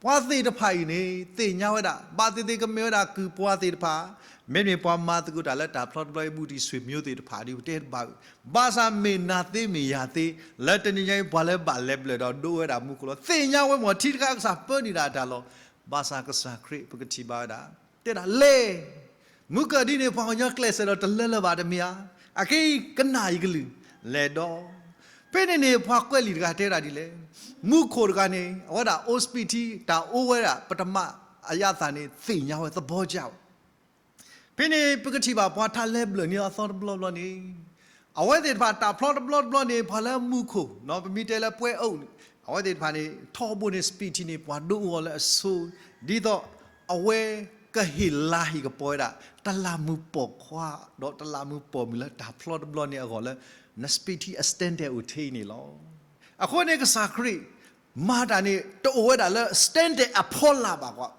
ပှၤသ့ၣ်တဖၣ်အံၤန့ၣ် သ့ၣ်ညါဝဲဒၣ် ဘၣ်သ့ၣ်သ့ၣ်ကမ့ၢ်ဝဲဒၣ်ကုၢ်ပှၤသ့ၣ်တဖၣ်, မ့မ့ၢ်ပှၤမၤသကိးတၢ်လၢတၢ်ဖျီတဘျီအံၤ ဘူးတံၢ်ဆွေမျိုးသ့ၣ်တဖၣ်ဒ်ပတဲတဘၣ်, ဘၣ်ဆၣ်မ့ၢ်နၤသ့မ့ၢ်ယၤသ့ လၢတနံၤညါအံၤပှၤလၢဘၣ်လဲၤဘျၢၣ်ဒီးဒိးဝဲဒၣ်မူခိၣ်လီၤ. သ့ၣ်ညါဝဲမ့ၢ်ထံတခါကစၢ်ပၢနုာ်ဒၣ်တၢ်လီၤ. ဘၣ်ဆၣ်ကစၢ်ခရံာ်ပကထံၣ်ဘၣ်ဝဲဒၣ် တဲဒၣ်လဲၤ မုၢ်ကၢၢ်ဒ်န့ၣ် ပှၤကညီကျဲးစၢးဒီးတလၢလၢၤဘၣ်တမ့ၢ်ဧါ. အခဲအံၤကနၣ်ယကလုၢ် လဲၤဒီး ဖဲန့ၣ်န့ၣ် ပှၤကွဲးလံာ်တဂၤတဲဒၣ်ဒ်လဲၣ်, မူခိၣ်တဂၤန့ၣ် အဝဲဒၣ်အိၣ်စပံးထံ တၢ်အိၣ်ဝဲဒၣ် ပထမအရသာန့ၣ် သ့ၣ်ညါဝဲသဘောကျဝဲ ဖဲန့ၣ် ပကထံၣ်ဘၣ်ပှၤထါလဲၤဘျၢၣ်န့ၣ်အသီတဘျီဘျီန့ၣ် အဝဲသ့ၣ်တဖၣ်တၢ်ဖျီတဘျီတဘျီန့ၣ် ပှၤလၢမူခိၣ် ပမ့ၢ်တဲလၢပွဲအုပ်န့ၣ် အဝဲသ့ၣ်တဖၣ်န့ၣ် ထီဘိန့ၣ် စပံးထံန့ၣ် ပှၤဒိးအီၤလၢအဆိ ဒ်သိးအဝဲကဟ့ၣ်လၤဟ့ၣ်ကပီၤဝဲဒၣ် တလးမူးပိာ်ခွါ ဒီးတလးမူးပိာ်မုၣ်လၢတၢ်ဖျီတဘျီန့ၣ်အဂီၢ်လၢ နစပံးထံအ standard အိၣ်ထဲအံၤန့ၣ်လီၤ. အဃိန့ၣ်ကစၢ်ခရံာ် မၤတၢ်န့ၣ် တအိၣ်ဝဲဒၣ်လၢ standard အဖီလာ်ဘၣ်ကွၢ်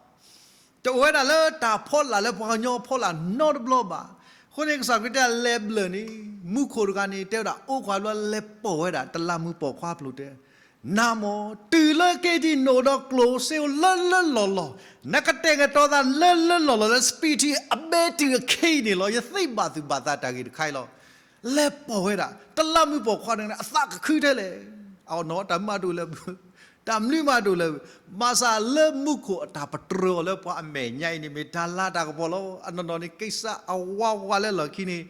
တအိၣ်ဝဲဒၣ်လၢတၢ်ဖီလာ်လၢပှၤကညီအဖီလာ်နီတဘျီဘၣ်. အဃိန့ၣ်ကစၢ်ခရံာ်တဲလဲၤဘျၢၣ်န့ၣ် မူခိၣ်တဂၤန့ၣ် တဲဝဲဒၣ် အိၣ်ခိးဘျီလဲၤပိာ်ဝဲဒၣ် တလးမူးပိာ်ခွါဖျိးတဲ, နၤမ့ၢ် တုၤလၢက့ဒံၣ်နအိၣ်ဒီးကျိၣ်စ့ဧိၤလၢလၢလီၢ်လီၢ်, နကတဲာ်ကတီၤသးလၢလၢလီၢ်လီၢ်လၢ စပံးထံ အဘဲတုၤအခ့အံၤန့ၣ်လီၤ. ယသ့ဘၣ်သုဘၣ်သးတၢ်ဂ့ၢ်တခါအံၤလီၤ. လဲၤပိာ်ဝဲဒၣ် တလးမူးပိာ်ခွါန့ၣ် အသးကခုထဲလဲၣ်. အနီၢ်တၢ်မုၢ်မးတအိၣ်လၢၤဘၣ်, တၢ်မနုၤမးတအိၣ်လၢၤဘၣ်. ဘၣ်ဆၣ်လၢမူခိၣ်အတၢ်ပတြၢၤအီၤလၢပှၤအမဲာ်ညါအံၤန့ၣ် မ့ၢ်တၢ်လၤတၢ်ကပီၤလီၤ. အနီၢ်နီၢ်န့ၣ် ကစၢ်အဝးဝးလၢလီၢ်ခံန့ၣ်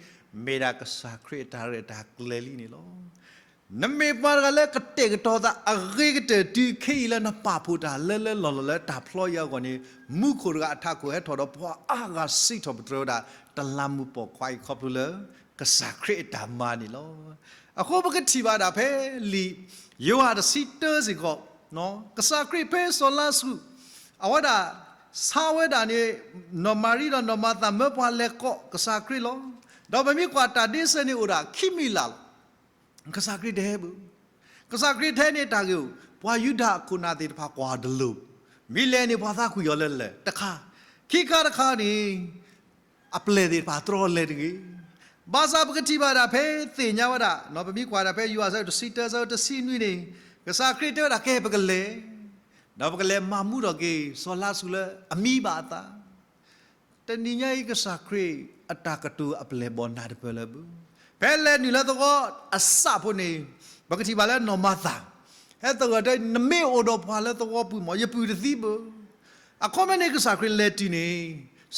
မ့ၢ်ဒၣ်ကစၢ်ခရံာ်အတၢ်ရဲၣ်တၢ်ကျဲၤလံန့ၣ်လီၤ. နမ့ၢ်ပှၤတဂၤလၢကတဲာ်ကတီၤသးအဂ့ၤကတၢၢ် တုၤခဲအံၤလၢနပာ်ဖှိၣ်တၢ်လၢလၢလီၢ်လီၢ်လၢတၢ်ဖျီအံၤအဂီၢ်န့ၣ်, မူခိၣ်တဂၤအထးခိၣ်ဟဲထီၣ်ဒီးပှၤအါဂၤစံးထီၣ်ပတြၢၤဝဲဒၣ် တလးမူးပိာ်ခွါအံၤခီဖျိလၢ ကစၢ်ခရံာ်အတၢ်မၤန့ၣ်လီၤ. အဃိပကထံၣ်ဘၣ်ဒၣ်ဖဲလံာ် ယိၤဟၣ်တဆံတၢစ့ၢ်ကီး, ကစၢ်ခရံာ်ဖဲစီၤလါစရူး အဝဲဒၣ် ဆါဝဲဒၣ်န့ၣ် နီၢ်မၤရံဒီးနီၢ်မၤသၤမၢပှၤလဲၤကိးကစၢ်ခရံာ်လီၤ. ဒီးပမ့ၢ်ကွၢ်တၢ်ဒ့စၢၤန့ၣ်အိၣ်ဒၣ်ခံမံၤလၢ်လီၤ. ကစၢ်ခရံာ်တဟဲဘၣ်. ကစၢ်ခရံာ်တဟဲန့ၣ်တၢ်ဂ့ၢ်အိၣ်, ပှၤယူဒၤအခိၣ်နၢ်သ့ၣ်တဖၣ်ကွၢ်တလိၤ, မ့ၢ်လဲၤန့ၣ်ပှၤသးကွံာ်အီၤလၢလၢၢ်တခါ, ခံခါတခါန့ၣ် အပျဲၢ်သ့ၣ်တဖၣ်တြီလဲၤတဂ့ၤ. ဘၣ်ဆၣ်ပကထံၣ်ဘၣ်ဒၣ်ဖဲသ့ၣ်ညါဝဲဒၣ် ပမ့ၢ်ကွၢ်ဒၣ်ဖဲယိၤဟၣ်အဆၢတဆံတၢ အဆၢတဆံနွံန့ၣ်, ကစၢ်ခရံာ်တဲဝဲဒၣ် ကဲ ပကလဲၤ, ဒီးပကလဲၤမၤမူထီၣ်က့ၤ စီၤလါစရူးလၢအမံဘၣ်အသး တနံၤညါအံၤ ကစၢ်ခရံာ်အတၢ်ကတိၤအပျဲၢ်ဘီၣ်နၢ်တပၢၢ်လၢၤဘၣ်. ဖဲလဲၤနုာ်လၢသဝီအစးဖိန့ၣ်, ပကထံၣ်ဘၣ်လၢနီၢ်မၤသၤ ဟဲသဂၢၢ်တဲ နမ့ၢ်အိၣ်ဒီးပှၤလၢသဝီပူၤမ့ၢ် ယပုၢ်တသံဘၣ်. အခီပညီန့ၣ် ကစၢ်ခရံာ်လဲၤတုၤန့ၣ်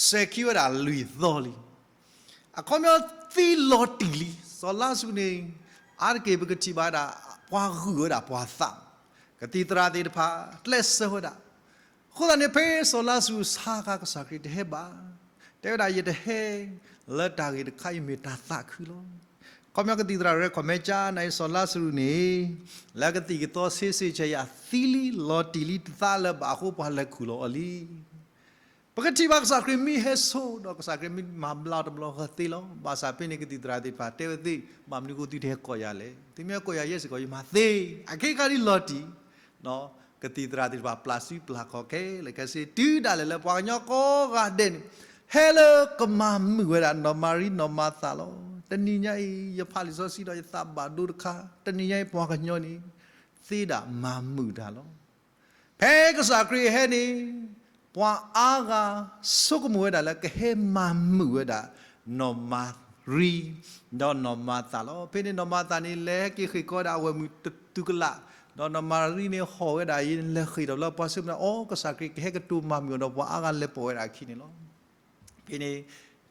စဲၤခံဝဲဒၣ်လွံၢ်သီလံ. အခီပညီသံလီၤတံၢ်လံ. စီၤလါစရူးန့ၣ် အါတက့ၢ်ပကထံၣ်ဘၣ်ဒၣ် ပှၤဂုာ်ဝဲဒၣ်ပှၤသး, ကသံၣ်သရၣ်သ့ၣ်တဖၣ် ကျဲးစၢးဝဲဒၣ် အဃိသတးန့ၣ် ဖဲစီၤလါစရူးဆါအခါ ကစၢ်ခရံာ်တဟဲဘၣ်, တဲဝဲဒၣ် ယတဟဲလၢတၢ်ဂ့ၢ်တခါအံၤ မ့ၢ်တၢ်သးခုလီၤ. အခီပညီကသံၣ်သရၣ်ရဲၣ် ခီၣ်မဲကၠါနၤအံၤ စီၤလါစရူးန့ၣ် လၢကသံၣ်ကသီဆံးဆံးဆံးယၤသံလံ လီၤတံၢ်လံ တသးလၢၤဘၣ်အဃိ ပှၤလဲၤခူၣ်လီၤအီၤလံ. ပကထံၣ်ဘၣ်ကစၢ်ခရံာ်မ့ၢ်ဟဲဆိဒီး ကစၢ်ခရံာ်မ့ၢ်မၤဘျါတဘျီဃီသ့လီၤ. ဘၣ်ဆၣ်ဖဲန့ၣ် ကသံၣ်သရၣ်သ့ၣ်တဖၣ်တဲဝဲသ့ၣ် ဘၣ်မနုၤအဃိသုတဟဲကိးယၤလဲၣ်. သုမ့ၢ်ဟဲကိးယၤယဲစ့ၢ်ကီး ယမၤသ့. အခဲခါဒ်လီၤတံၢ်, ကသံၣ်သရၣ်သ့ၣ်တဖၣ် ပျၢ်စုပျၢ်ခီၣ်ခဲလၢာ်ခဲဆ့ တုၤဒၣ်လဲာ်လၢပှၤကညီကိးဂၤဒဲးန့ၣ် ဟဲလၢကမၤမုာ်ဝဲဒၣ်နီၢ်မၤရံနီၢ်မၤသၤလီၤ. တနံၤညါအံၤ ယဖးလံာ်စီဆှံဒီးယသးဘၣ်ဒိတခါ, တနံၤညါအံၤပှၤကညီန့ၣ် သ့ဒၣ်မၤမုာ်တၢ်လီၤ. ဖဲကစၢ်ခရံာ်ဟဲန့ၣ် ပှၤအါဂၤဆိကမိၣ်ဝဲဒၣ်လၢကဟဲမၤမုာ်ဝဲဒၣ် နီၢ်မၤရံ ဒီးနီၢ်မၤသၤလီၤ. ဖဲန့ၣ်နီၢ်မၤသၤန့ၣ် လဲၤဟဲက့ၤဃ့ၢ်ကီးဝဲဒၣ်အဝဲၢ်မုၢ်တတူၢ်ကလာ်, ဒီးနီၢ်မၤရံန့ၣ်ဟီၣ်ဝဲဒၣ်အံၤ လဲၤဃ့ၢ်ထီၣ်လၢပှၤဆၢမုၢ်လၢ်, အိ ကစၢ်ခရံာ်ကဟဲကတိၤမၤမုာ်အီၤဒီးပှၤအါဂၤလဲၤပိာ်ဝဲဒၣ်အခံန့ၣ်လီၤ. ဖဲန့ၣ်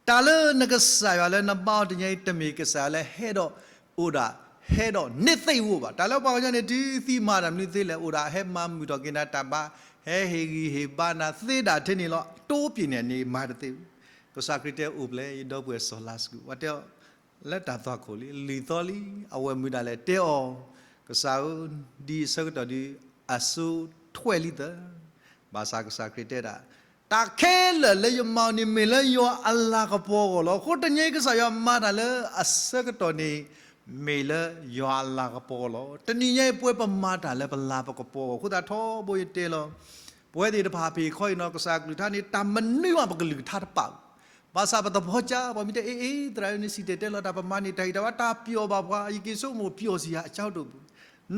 တၢ်လၢနကစၢ်ယွၤလၢနဘါအီၤတနံၤအံၤ တမ့ၢ်ကစၢ်ယွၤလၢဟဲဒီးအိၣ်ဒၣ် ဟဲဒီးန့ၢ်သ့ၣ်အိၣ်ဘၣ်. တၢ်လၢပှၤကညီန့ၣ် တုၤသံမၤတၢ်မနုၤသ့လဲၣ် အိၣ်ဒၣ်ဟဲမၤမုာ်ထီၣ်က့ၤနၤတၢ်ဘါ, ဟဲဟ့ၣ်ဂံၢ်ဟ့ၣ်ဘါနၤသ့ဒၣ်ထဲန့ၣ်လီၤ. တိပျံၤန့ၣ်န့ၣ်မၤတသ့ဘၣ်. ကစၢ်ခရံာ်တဲအိၣ်ဖျဲၣ် ယဒီပုၢ်ဝဲၢ်စီၤလါစရူး, ပှၤတဲအီၤ လၢတၢ်သွၣ်ခိၣ်လံ လွံၢ်သီလံ. အဝဲၢ်မုၢ်ဒၣ်လဲာ်တဲအီၤ, ကစၢ်ဧၢ, ဒ်အဆၢကတီၢ်ဒုး အစိထွဲလံသၢ. ဘၣ်ဆၣ်ကစၢ်ခရံာ်တဲဒၣ်, တၢ်ခဲလၢာ်လၢယမၤအီၤန့ၣ် မ့ၢ်လၢယွၤအလၤကပီၤအဂီၢ်လီၤ. အဃိတနံၤအံၤ ကစၢ်ယွၤမၤတၢ်လၢအဆၢကတီၢ်န့ၣ် မ့ၢ်လၢယွၤအလၤကပီၤလီၤ. တနံၤညါအံၤ ပဝဲပမၤတၢ်လၢပလၤပကပီၤအဂီၢ် အဃိသတးထီဘိယတဲလီၤ. ပဝဲသ့ၣ်တဖၣ်ဖဲခီအံၤနီၤ ကစၢ်ကလုၢ်ကထါန့ၣ် တၢ်မနုၤမးပကလုၢ်ကထါတပာ်ဘၣ်. ဘၣ်ဆၣ်ပသးဖီကၠါ ပှၤမ့ၢ်တဲ အ့ အ့ သရၣ်ဧၢ နစံၣ်တဲၤတဲလီၤတၢ် ပမၤန့ၢ်တၢ်အံၤတၢ်ဝဲ တၢ်ပျီၢ်ဘၣ်ပှၤ ယက့ၤဆိကမိၣ်ပျီၢ်စံယၤအကၠီတအိၣ်ဘၣ်.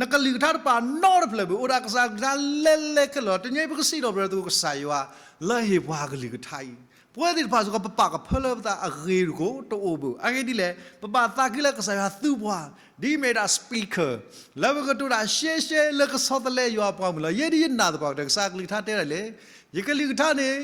နကလုၢ်ကထါတပာ်နီတဖျၢၣ်ဘၣ် အိၣ်ဒၣ်ကစၢ်ကလုၢ်ကထါလဲၤလဲၤခဲလၢာ်လီၤ. တနံၤအံၤ ပကစံးထီၣ်ပတြၢၤသကိးကစၢ်ယွၤ လၢဟ့ၣ်ပှၤကလုၢ်ကထါအံၤ ပဝဲသ့ၣ်တဖၣ်စ့ၢ်ကီး ပပာ်ကဖၢလၢပသးအဂ့ၢ်တကိးတအိၣ်ဘၣ်. အဂ့ၢ်ဒ်လဲၣ် ပဘၣ်သးခုလၢကစၢ်ယွၤသူပှၤ ဒ်အမ့ၢ်ဒၣ် speaker လၢပကတိၤတၢ်ရှဲရှဲလၢကဆီတလဲယွၤအပှၤမုၢ်လီၤ. ယဲဒ်ယနာ်သပှၢ်ကတၢၢ် ကစၢ်ကလုၢ်ကထါတဲဒၣ်လဲၣ်, ယကလုၢ်ကထါန့ၣ်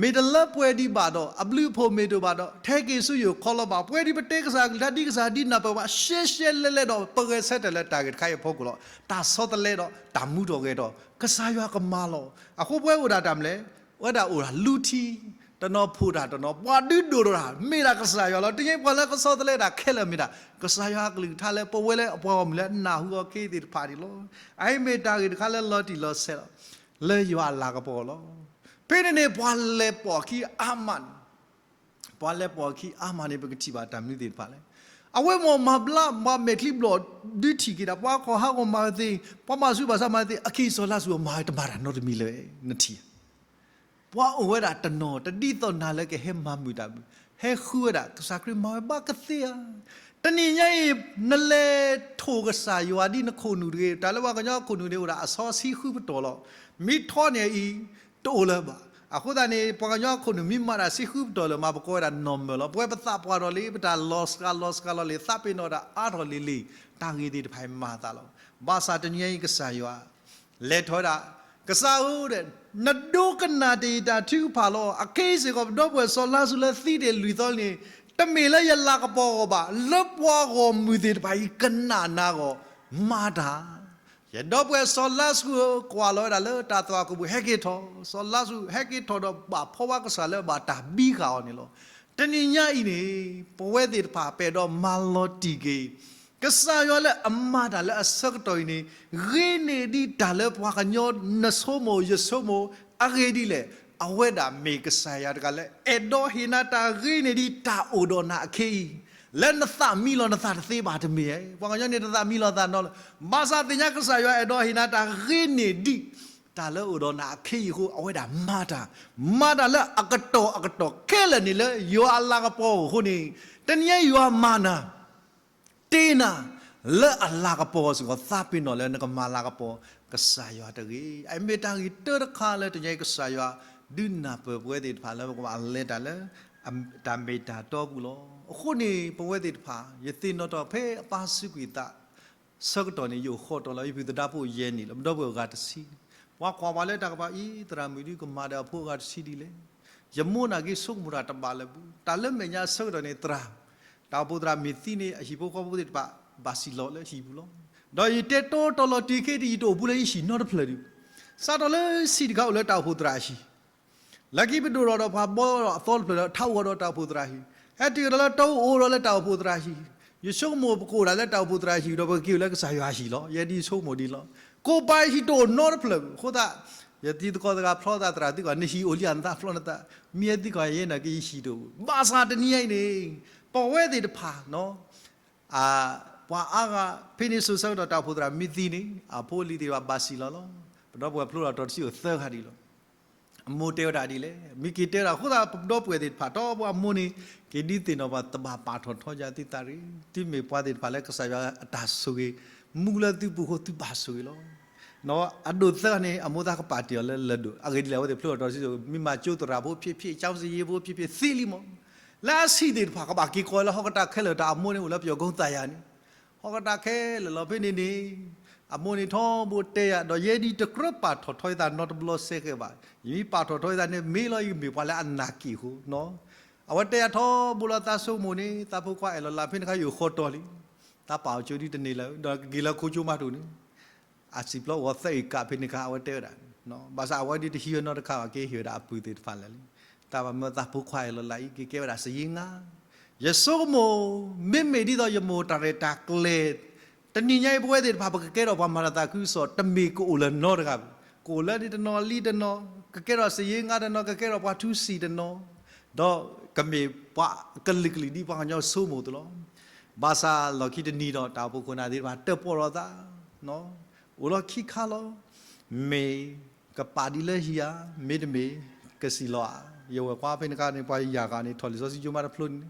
မ့ၢ်တလၢပှဲၤဒံးဘၣ်ဒီး အဘျုးအဖှိၣ်မ့ၢ်တအိၣ်ဘၣ်ဒီး ထဲက့ၤဆူယအိၣ်ခီလီၤဘၣ်. ပဝဲဒ်ပတဲကစၢ်ကလုၢ်ကထါ ဒ်ကစၢ်ဒ်နၢ်ပၢၢ်ဘၣ် ရှဲရှဲလဲလဲဒီး ပဂဲၤဆၢထၢၣ်လၢတၢ်ဂ့ၢ်တခါအံၤအဖီခိၣ်လီၤ. တၢ်ဆီတလဲဒီးတၢ်မူထီၣ်ဂဲၤထီၣ် ကစၢ်ယွၤကမၤလီၤ. အဃိပဝဲအိၣ်ဒၣ်တၢ်မနုၤလဲၣ်, ဝဲဒၣ်အိၣ်ဒၣ်လူထံ, တနီၤဖိးတၢ်တနီၤ ပှၤဒုးဒိၣ်ထီၣ်တၢ် မ့ၢ်ဒၣ်ကစၢ်ယွၤလီၤ. တနံၤအံၤပှၤလၢကဆီတလဲဒၣ်ခဲလၢာ်မ့ၢ်ဒၣ် ကစၢ်ယွၤအကလုၢ်ကထါလၢပဝဲလၢအပှၤဂီၢ်မုၢ်လၢအနၢ်ဟူအီၤခဲအံၤသ့ၣ်တဖၣ်န့ၣ်လီၤ. အအံၤမ့ၢ်တၢ်ဂ့ၢ်တခါလၢလီၤတံၢ်လီၤဆဲးလီၤ. လၢယွၤအလၤကပီၤလီၤ. ဖဲန့ၣ်န့ၣ် ပှၤလဲၤပိာ်အခံအါမးန့ၣ် ပှၤလဲၤပိာ်အခံအါမးန့ၣ် ပကထံၣ်ဘၣ်တၢ်မနုၤသ့ၣ်တဖၣ်လဲၣ်. အဝဲမ့ၢ်မၤဘျါ မၤမဲာ်ချံဘျီၣ် ဒုးထံၣ်က့ၤဒၣ် ပှၤခီၣ်ဟးဂီၤမၤဝဲသ့ၣ် ပှၤမၤဆူၣ်ဘၣ်ဆၣ်မၤဝဲသ့ၣ် အခံစီၤလါစရူးမၤဝဲတမၤတၢ်နီတမံၤလၢၤ နထံၣ်ဧါ. ပှၤအိၣ်ဝဲဒၣ်တနီၤ တဒ်သိးနၤလၢကဟဲမၤမုာ်တၢ်မုာ် ဟဲဃုဝဲဒၣ် ကစၢ်ခရံာ်မၤဝဲဘၣ်ကသ့ဧါ. တနံၤညါအံၤ နလဲၤထိၣ်ကစၢ်ယွၤဒ်နခိၣ်နူာ်တဂ့ၤ. တၢ်လၢပှၤကညီခိၣ်နူာ်န့ၣ် အိၣ်ဒၣ်အဆီဆံဃုပတီၢ်လီၤ. မ့ၢ်ထီန့ၢ်အံၤ တအိၣ်လၢၤဘၣ်. အဃိသတးန့ၣ် ပှၤကညီခိၣ်နူာ်မ့ၢ်မၤတၢ်ဆံဃုပတီၢ်လၢၤမး ပကိးဝဲဒၣ် normal လီၤ. ပဝဲပသးပှၢ်ထီၣ်လံ, ပတၢ်လီၤစှၤလီၤစှၤလီၤလံ, သးပ့ၤနီၣ်တၢ်အါထီၣ်လံလံ, တၢ်ဂ့ၢ်သ့ၣ်တဖၣ်အံၤမၤသးလီၤ. ဘၣ်ဆၣ်တနံၤညါအံၤကစၢ်ယွၤ လဲၤထီၣ်ဝဲဒၣ်, ကစၢ်ဧၢ, နဒိကနၣ်တ့ၢ်ယတၢ်ထုကဖၣ်လီၤ. အခဲအံၤစ့ၢ်ကီး ပဒီပုၢ်ဝဲၢ်စီၤလါစရူးလၢသံတ့ၢ်လွံၢ်သီန့ၣ် တမ့ၢ်လၢယလၤကပီၤအဂီၢ်ဘၣ်, လၢပှၤဂီၢ်မုၢ်သ့ၣ်တဖၣ်အံၤကနၣ်နၤအဂီၢ် မၤတၢ်. ယဒီပုၢ်ဝဲၢ်စီၤလါစရူးဧၢ, ကွၢ်လီၤဝဲဒၣ်လၢတၢ်သွၣ်ခိၣ်ပူၤ ဟဲက့ၤထီၣ်. စီၤလါစရူးဟဲက့ၤထီၣ်ဒီးဘၣ်ဖီဝါကစၢ်လၢဘၣ်တၢ်ဘံဃာ်အီၤန့ၣ်လီၤ. တနံၤညါအံၤန့ၣ် ပဝဲသ့ၣ်တဖၣ်ပအဲၣ်ဒိးမၤလီၤတံၢ်က့ၤ ကစၢ်ယွၤလၢအမၤတၢ်လၢအဆၢကတီၢ်အံၤန့ၣ် ဂ့ၤန့ၢ်ဒံးတၢ်လၢပှၤကညီနဆိကမိၣ်ယဆိကမိၣ်အဂ့ၢ်ဒ်လဲၣ်. အဝဲဒၣ်မ့ၢ်ကစၢ်ယွၤတဂၤလၢအဲၣ်ဒိးဟ့ၣ်နၤတၢ်ဂ့ၤန့ၢ်ဒံးတၢ်အိၣ်ဒီးနၤအခဲအံၤ, လၢနသးမံလီၤနသးတသ့ဘၣ်တမ့ၢ်ဧါ. ပှၤကညီန့ၣ်တသးမံလီၤသးနီတဘျီ, ဘၣ်ဆၣ်သ့ၣ်ညါကစၢ်ယွၤအဲၣ်ဒိးဟ့ၣ်နၤတၢ်ဂ့ၤန့ၢ်ဒံး တၢ်လၢအိၣ်ဒီးနၤအခဲအံၤအဃိ အဝဲဒၣ်မၤတၢ်, မၤတၢ်လၢအကတီၢ်အကတီၢ်ခဲလၢာ်န့ၣ်လၢယွၤအလၤကပီၤအဃိန့ၣ်, တနံၤညါယွၤမၤနၤ တ့နၤ လၢအလၤကပီၤစ့ၢ်ကီး သးပ့ၤနီၣ်လၢနကမၤလၤကပီၤ ကစၢ်ယွၤတဂ့ၤ. အမ့ၢ်တၢ်ဂ့ၤတၢတခါလၢတနံၤညါအံၤကစၢ်ယွၤ ဒုးနၢ်ပၢၢ်ပဝဲသ့ၣ်တဖၣ်လၢပကဘၣ်လဲၤတၢ်လၢ တၢ်မ့ၢ်တၢ်တီပူၤလီၤ. အဃိန့ၣ် ပဝဲသ့ၣ်တဖၣ် ယသ့ၣ်နီၣ်ထီၣ်ဖဲအပၢ်စူးကွံာ်သး ဆၢကတီၢ်န့ၣ် ယအိၣ်ဃီတီၤလီၤ. ယပုၢ်သဒါဖိယဲၢ်နံၣ်လီၤ. ပဒီပုၢ်ဝဲၢ်အဂၤတဆံ, ပှၤကွၢ်ပှၤလၢတၢ်ကပၤအံၤ သရၣ်မုၣ်ဒုးကမၤဒီးအဖိအဂၤတဆံဒ်လဲၣ်. ယမိၢ်နာ်က့ဆိကမိၣ်တၢ်တဘၣ်လၢၤဘၣ်. တၢ်လၢမဲာ်ညါဆၢကတီၢ်န့ၣ် သရၣ်, တၢ်အိၣ်ဖှိၣ်သရၣ်မ့ၢ်သံန့ၣ် အဟံၣ်ဖိဃီဖိသ့ၣ်တဖၣ် ဘၣ်စံၣ်လီၤလၢဟံၣ်ပူၤလီၤ. ဒီးယတဲတီတီလီၤတံၢ်ခဲအံၤ ယတအိၣ်ဘူးလၢယဟံၣ်နီတဖျၢၣ်ဒံး. စးထီၣ်လၢဆံးတခါအိၣ်လၢတၢ်အိၣ်ဖှိၣ်သရၣ်အဟံၣ် လၢခံပဒိၣ်ထီၣ်ဒီးပှၤဘီဒီးအသီတဖျၢၣ်ဒီး ထးအိၣ်ဒီးတၢ်အိၣ်ဖှိၣ်သရၣ်ဟံၣ်, ဟဲတုၤဒီးလၢတီအအိၣ်ဒီးလၢတၢ်အိၣ်ဖှိၣ်သရၣ်ဟံၣ်, ယဆိကမိၣ်ပကအိၣ်ဒၣ်လၢတၢ်အိၣ်ဖှိၣ်သရၣ်ဟံၣ်ဒီး ပကက့ၤအိၣ်လၢကစၢ်ယွၤဟံၣ်လီၤ. ယဲဒ်ဆိကမိၣ်ဒ်လီၤ. ကိးပၤယဟံၣ်တအိၣ်နီတဖျၢၣ်ဘၣ်. အဃိသတး ယတံၤသကိးသရၣ်ဖျီသးသရၣ်သံကွၢ် နဟံၣ်အိၣ်လံဧါ နသးဖျီနသး, မ့ၢ်ဟဲသံကွၢ်ယဲနာ်က့ယဟံၣ်တအိၣ်. ဘၣ်ဆၣ်တနံၤညါအံၤန့ၣ် ပဝဲသ့ၣ်တဖၣ် ပှၤအါဂၤ ဖဲန့ၣ်စိၤဆၢကတီၢ်တၢ်အိၣ်ဖှိၣ်သရၣ်မ့ၢ်သံန့ၣ် အဖိအလံၤသ့ၣ်တဖၣ်ဘၣ်စံၣ်လီၤလီၤ. ပဒီပုၢ်ဝဲၢ်ဖျိထီၣ်တီၤတဆံအိၣ်သၢဂၤဒံးလီၤ. အမိၢ်တဲဝဲဒၣ်ဒ်လဲၣ်, မ့ၢ်က့ၤတဲဝဲဒၣ်အဃိသတး ပဒီပုၢ်ဝဲၢ်သ့ၣ်တဖၣ် ဒီးပှၤမိၢ်န့ၣ် က့ၤဒုးသ့ၣ်နီၣ်ပှၤ တဘၣ်ပာ်ထီၣ်ထီယၤသုသးရ့, သုမ့ၢ်ပှၤသ့ၣ်တဖၣ်လၢကစၢ်ယွၤအတၢ်ဆိၣ်ဂ့ၤ မူလၢသုပူၤအဃိ သုဘၣ်ဆိၣ်ဂ့ၤလီၤ. အဒိၣ်သၢဂၤန့ၣ် အမိၢ်သးကပာ်တ့ၢ်အီၤလၢလၢၢ်ဒိၣ် အဂ့ၢ်ဒ်လဲၣ် အဝဲသ့ၣ်ဖျိထီၣ်တီၤတဆံ မ့ၢ်မၤကၠိသရၣ်ဖိဖြစ်ဖြစ် ကျောင်းစာရေးဖိဖြစ်ဖြစ် သ့လံမး. လၢအဆံးသ့ၣ်တဖၣ် ကဘၣ်က့ၤကိးလၢဟီၣ်ကတၢၢ်ခဲလၢာ် တၢ်အမိၢ်န့ၣ်အိၣ်လၢပယီၤကိသးယၤန့ၣ် ဟီၣ်ကတၢၢ်ခဲလၢာ်လီၤ. ဖဲန့ၣ်န့ၣ် အမိၢ်န့ၣ်ထီဘိတဲယၤ ဒီးယဲဒ်တကြၢးပာ်ထီၣ်ထီယသးနီတဘျီစဲးဃဲးဘၣ်. ယမ့ၢ်ပာ်ထီၣ်ထီယသးန့ၣ် မ့ၢ်လီၤယကမ့ၢ်ပှၤလၢအနာ်က့ၣ်အဃိ အဝဲတဲယၤထီဘိလီၤ သးဆိကမိၣ်န့ၣ် သးဖိခွါအဲၣ်လီၤလး ဖဲန့ၣ်ခါယအိၣ်ဃီတီၤလံ. သးပာ်အီၤကၠိဒ်တန့ၢ်လၢၤ ဒီးကက့ၤလၢခိကၠိမးတအိၣ်န့ၣ် အစံာ်ပျီဂီၤသၢအံၤကးဖဲန့ၣ်ခါ အဝဲတဲဝဲဒၣ်. ဘၣ်ဆၣ်အဝဲဒ်တဟံးဝဲနီတခါဘၣ် ကဟ့ၣ်ဝဲဒၣ်အပုၢ်သ့ၣ်တဖၣ်လၢာ်လံ. တၢ်ဘၣ်မၢသးဖိခွါအဲၣ်လီၤလးအံၤ ကကဲဝဲဒၣ်စာရေးငါ. ယဆိကမိၣ် မ့မ့ၢ်ဒ်သိးယမိၢ်တၢ်ရဲၣ်တၢ်ကျဲၤ တနံၤညါအံၤပဝဲသ့ၣ်တဖၣ် ပကကဲထီၣ်ပှၤမၤတၢ်သးခုကစီၣ် တမ့ၢ်ကအိၣ်လၢၤနီတဂၤဘၣ်. ကအိၣ်လၢန့ၣ်တနီၤလံတနီၤ, ကကဲထီၣ်စာရေးငါတနီၤ, ကကဲထီၣ်ပှၤထူစံာ်တနီၤ, ဒီးကမ့ၢ်ပှၤကလုာ်ကလုာ်ဒ်ပှၤကညီဆိကမိၣ်အသိးလီၤ. ဘၣ်ဆၣ်လီၢ်ခံတနံၤဒီး တၢ်အိၣ်ဖှိၣ်ခိၣ်နၢ်သ့ၣ်တဖၣ် တၢၣ်ပီၣ်ထီၣ်သး အိၣ်လီၤခံခါလီၤ. မ့ၢ်ကပာ်ဒ်လၢဟံၣ်ဧါ, မ့တမ့ၢ်ကစံၣ်လီၤဧါ. ယဝဲၢ်ခွါဖဲန့ၣ်ခါန့ၣ် ပှၤယၤဂၤန့ၣ် ထီၣ်လံာ်စီဆှံကၠိမးတဖျိန့ၣ်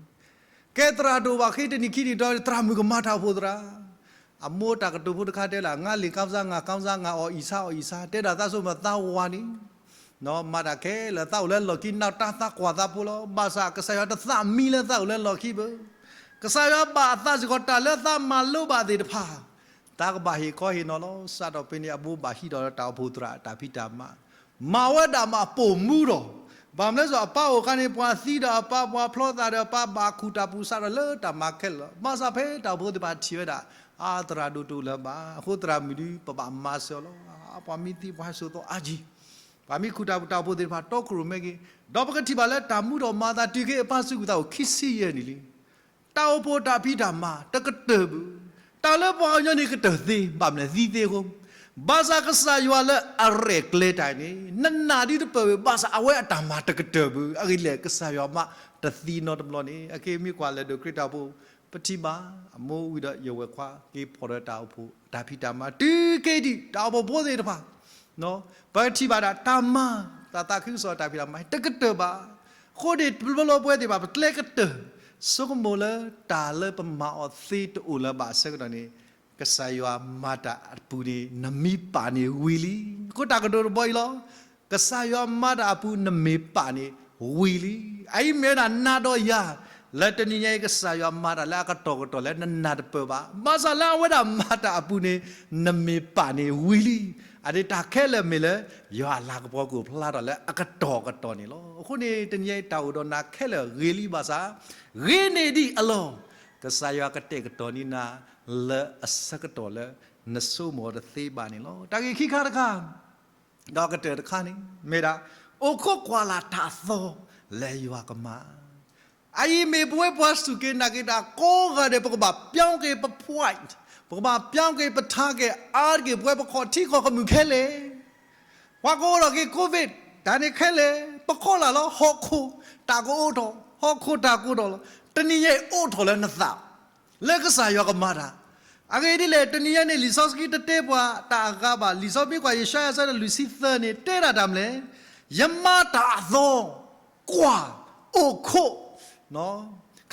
ကဲသရၣ်တအိၣ်ဘၣ်ဃ့ တနံၤခံနံၤဒီး သရၣ်မုၣ်ကမၤတၢ်အိၣ်ဖှိၣ်သရၣ်. အမိၢ်တၢ်ကတိၤဖိတခါတဲလၢ ငါလံာ်ကစၢ် ငါကစၢ် ငါအီၣ်အံၣ်ဆါ အီၣ်အံၣ်ဆါ တဲဒၣ်သးဆိကမိၣ်သးဝၤန့ၣ် မၤတၢ်ခဲလၢာ် သးအိၣ်လၢလီၢ်ခံ နၢ်တၢ်သးကွၢ်သးဖိလီၤ. ဘၣ်ဆၣ်ကစၢ်ယွၤတသးမံလၢသးအိၣ်လၢလီၢ်ခံဘၣ်. ကစၢ်ယွၤဘၣ်အသးစ့ၢ်ကီး တၢ်လၢသးမၤလိဘၣ်သ့ၣ်တဖၣ် သးကဘၣ်ဟ့ၣ်ခီဟ့ၣ်နီၤလီၤ. စးထီၣ်ဖဲန့ၣ် အမိၢ်ဘၣ်ဟံးဒီးတၢ်အိၣ်ဖှိၣ်သရၣ်တၢ်ဖံးတၢ်မၤ မၤဝဲဒၣ်မးပိာ်မူဒီး ဘၣ်မနုၤလဲၣ် အပၢ်အိၣ်အခါန့ၣ် ပှၤသံဒီးအပၢ် ပှၤဖျီသးဒီးအပၢ် ဘၣ်ခူၣ်တၢ်ပူၤစးထီၣ်လၢတၢ်မၤခဲလၢာ်လီၤ. ဘၣ်ဆၣ်ဖဲတၢ်အိၣ်ဖှိၣ်သ့ၣ်တဖၣ်ထံၣ်ဝဲဒၣ် အါ သရၣ်ဒိၣ်တအိၣ်လၢၤဘၣ်. အဃိသရၣ်မုၣ်ဒုး ပဘၣ်မၤစၢၤအီၤလီၤ. ပှၤမ့ၢ်သံပှၤဟဲစိာ်သီအါကံ ပှၤမ့ၢ်ခူၣ်တၢ်ပူၤ တၢ်အိၣ်ဖှိၣ်သ့ၣ်တဖၣ်တီခိၣ်ရိၣ်မဲက့ၤ ဒီးပကထံၣ်ဘၣ်လၢတၢ်မူဒီးမၤသးတုၤခဲအံၤ အပၢ်စူးကွံာ်သးအိၣ်ခံဆံယဲၢ်နံၣ်လံ. တၢ်အိၣ်ဖှိၣ်တၢ်ဖံးတၢ်မၤတကတၢၢ်ဘၣ်. တၢ်လၢပှၤကညီန့ၣ်ကတၢၢ်သ့ ဘၣ်မနုၤသံသ့အဃိ ဘၣ်ဆၣ်ကစၢ်ယွၤလၢအရဲၣ်ကျဲၤတၢ်န့ၣ် နနာ်ဒ်တပၢၢ်ဝဲ ဘၣ်ဆၣ်အဝဲအတၢ်မၤတကတၢၢ်ဘၣ်. အဂ့ၢ်ဒ်လဲၣ် ကစၢ်ယွၤမးတသံနီတဘျီန့ၣ် အခဲအံၤမ့ၢ်ကွၢ်လၢဒိၣ်ခရံာ်တၢ်အိၣ်ဖှိၣ် ပထံၣ်ဘၣ် အမိၢ်ဝံၤဒီးယဝဲၢ်ခွါ က့ၤဖီၣ်ဒီးတၢ်အိၣ်ဖှိၣ်တၢ်ဖံးတၢ်မၤ တုၤခဲအံၤဒံး တၢ်အိၣ်ဖှိၣ်ဖိသ့ၣ်တဖၣ် ပကထံၣ်ဘၣ်ဒၣ်တၢ်မၤ တၢ်သးခုကစီၣ်တၢ်ဖံးတၢ်မၤ တကတၢၢ်ဘၣ်. အဃိန့ၣ် တဘျီဘျီပဝဲသ့ၣ်တဖၣ် ပကျဲကတၢၢ် ဆိကမိၣ်လၢတၢ်လၢပမၤအီၤသ့တအိၣ်လၢၤဘၣ်အဆၢကတီၢ်န့ၣ်, ကစၢ်ယွၤမၤတၢ်အပူၤန့ၣ် နမ့ၢ်ပာ်န့ၣ်ဝံၤလံ. အဃိတၢ်ကတိၤတဘီအံၤလီၤ. ကစၢ်ယွၤမၤတၢ်အပူၤ နမ့ၢ်ပာ်န့ၣ်ဝံၤလံ. အအံၤမ့ၢ်ဝဲဒၣ်နၤဒီးယၤ, လၢတနံၤညါအံၤ ကစၢ်ယွၤမၤတၢ်လၢအကတီၢ်ကတီၢ်လၢနနၢ်တပၢၢ်ဘၣ်. ဘၣ်ဆၣ်လၢအဝဲဒၣ်မၤတၢ်အပူၤန့ၣ် နမ့ၢ်ပာ်န့ၣ်ဝံၤလံ. အန့ၣ်တၢ်ခဲလၢာ်မ့ၢ်လၢ ယွၤအလၤကပီၤကအိၣ်ဖျါထီၣ်လၢအကတီၢ်ကတီၢ်န့ၣ်လီၤ. အဃိန့ၣ် တနံၤညါအံၤတၢ်အိၣ်ဒီးနၤခဲလၢာ်ဂ့ၤလံဘၣ်ဆၣ်, ဂ့ၤန့ၢ်ဒံးအလီၢ်, ကစၢ်ယွၤကတဲာ်ကတီၤန့ၢ်နၤ လၢအဆၢကတီၢ်လၢ နဆိကမိၣ်တသ့ဘၣ်န့ၣ်လီၤ. တၢ်ဂ့ၢ်ခံခါတခါ ဒီးကတၢၢ်တခါန့ၣ် မ့ၢ်ဒၣ် အိၣ်ခိးကွၢ်လၢ်တၢ်အသီလၢယွၤကမၤ. အအံၤမ့ၢ်ပဝဲပှၤစူၢ်က့ၤနာ်က့ၤတၢ်ကိးဂၤဒဲး ပကဘၣ်ပြောင်းက့ၤပ point, ပကဘၣ်ပြောင်းက့ၤပ target အါတက့ၢ် ပဝဲပခီၣ်ထံခီၣ်ကမုၢ်ခဲလၢာ် ပှၤကအိးထီၣ်က့ၤ COVID တၢ်န့ၣ်ခဲလၢာ် ပခိးလၢ်လီၤ ဟီၣ်ခိၣ်တၢ်ကအိးထီၣ် ဟီၣ်ခိၣ်တၢ်ကအိးထီၣ်လီၤ. တနံၤညါအံၤအိးထီၣ်လၢနသး လၢကစၢ်ယွၤကမၤတၢ်. အဂ့ၢ်ဒ်လဲၣ် တနံၤညါန့ၣ် လံာ်စီဆှံတတဲပှၤတၢ်အဂၤဘၣ်. လံာ်စီဆှံမ့ၢ်ကွၢ်ယၡါယၤ အဆၢဒိၣ်လွံၢ်ဆံသၢန့ၣ် တဲဒၣ်တၢ်မနုၤလဲၣ်, ယမၤတၢ်အသီ, ကွၢ်, အိၣ်ခိး,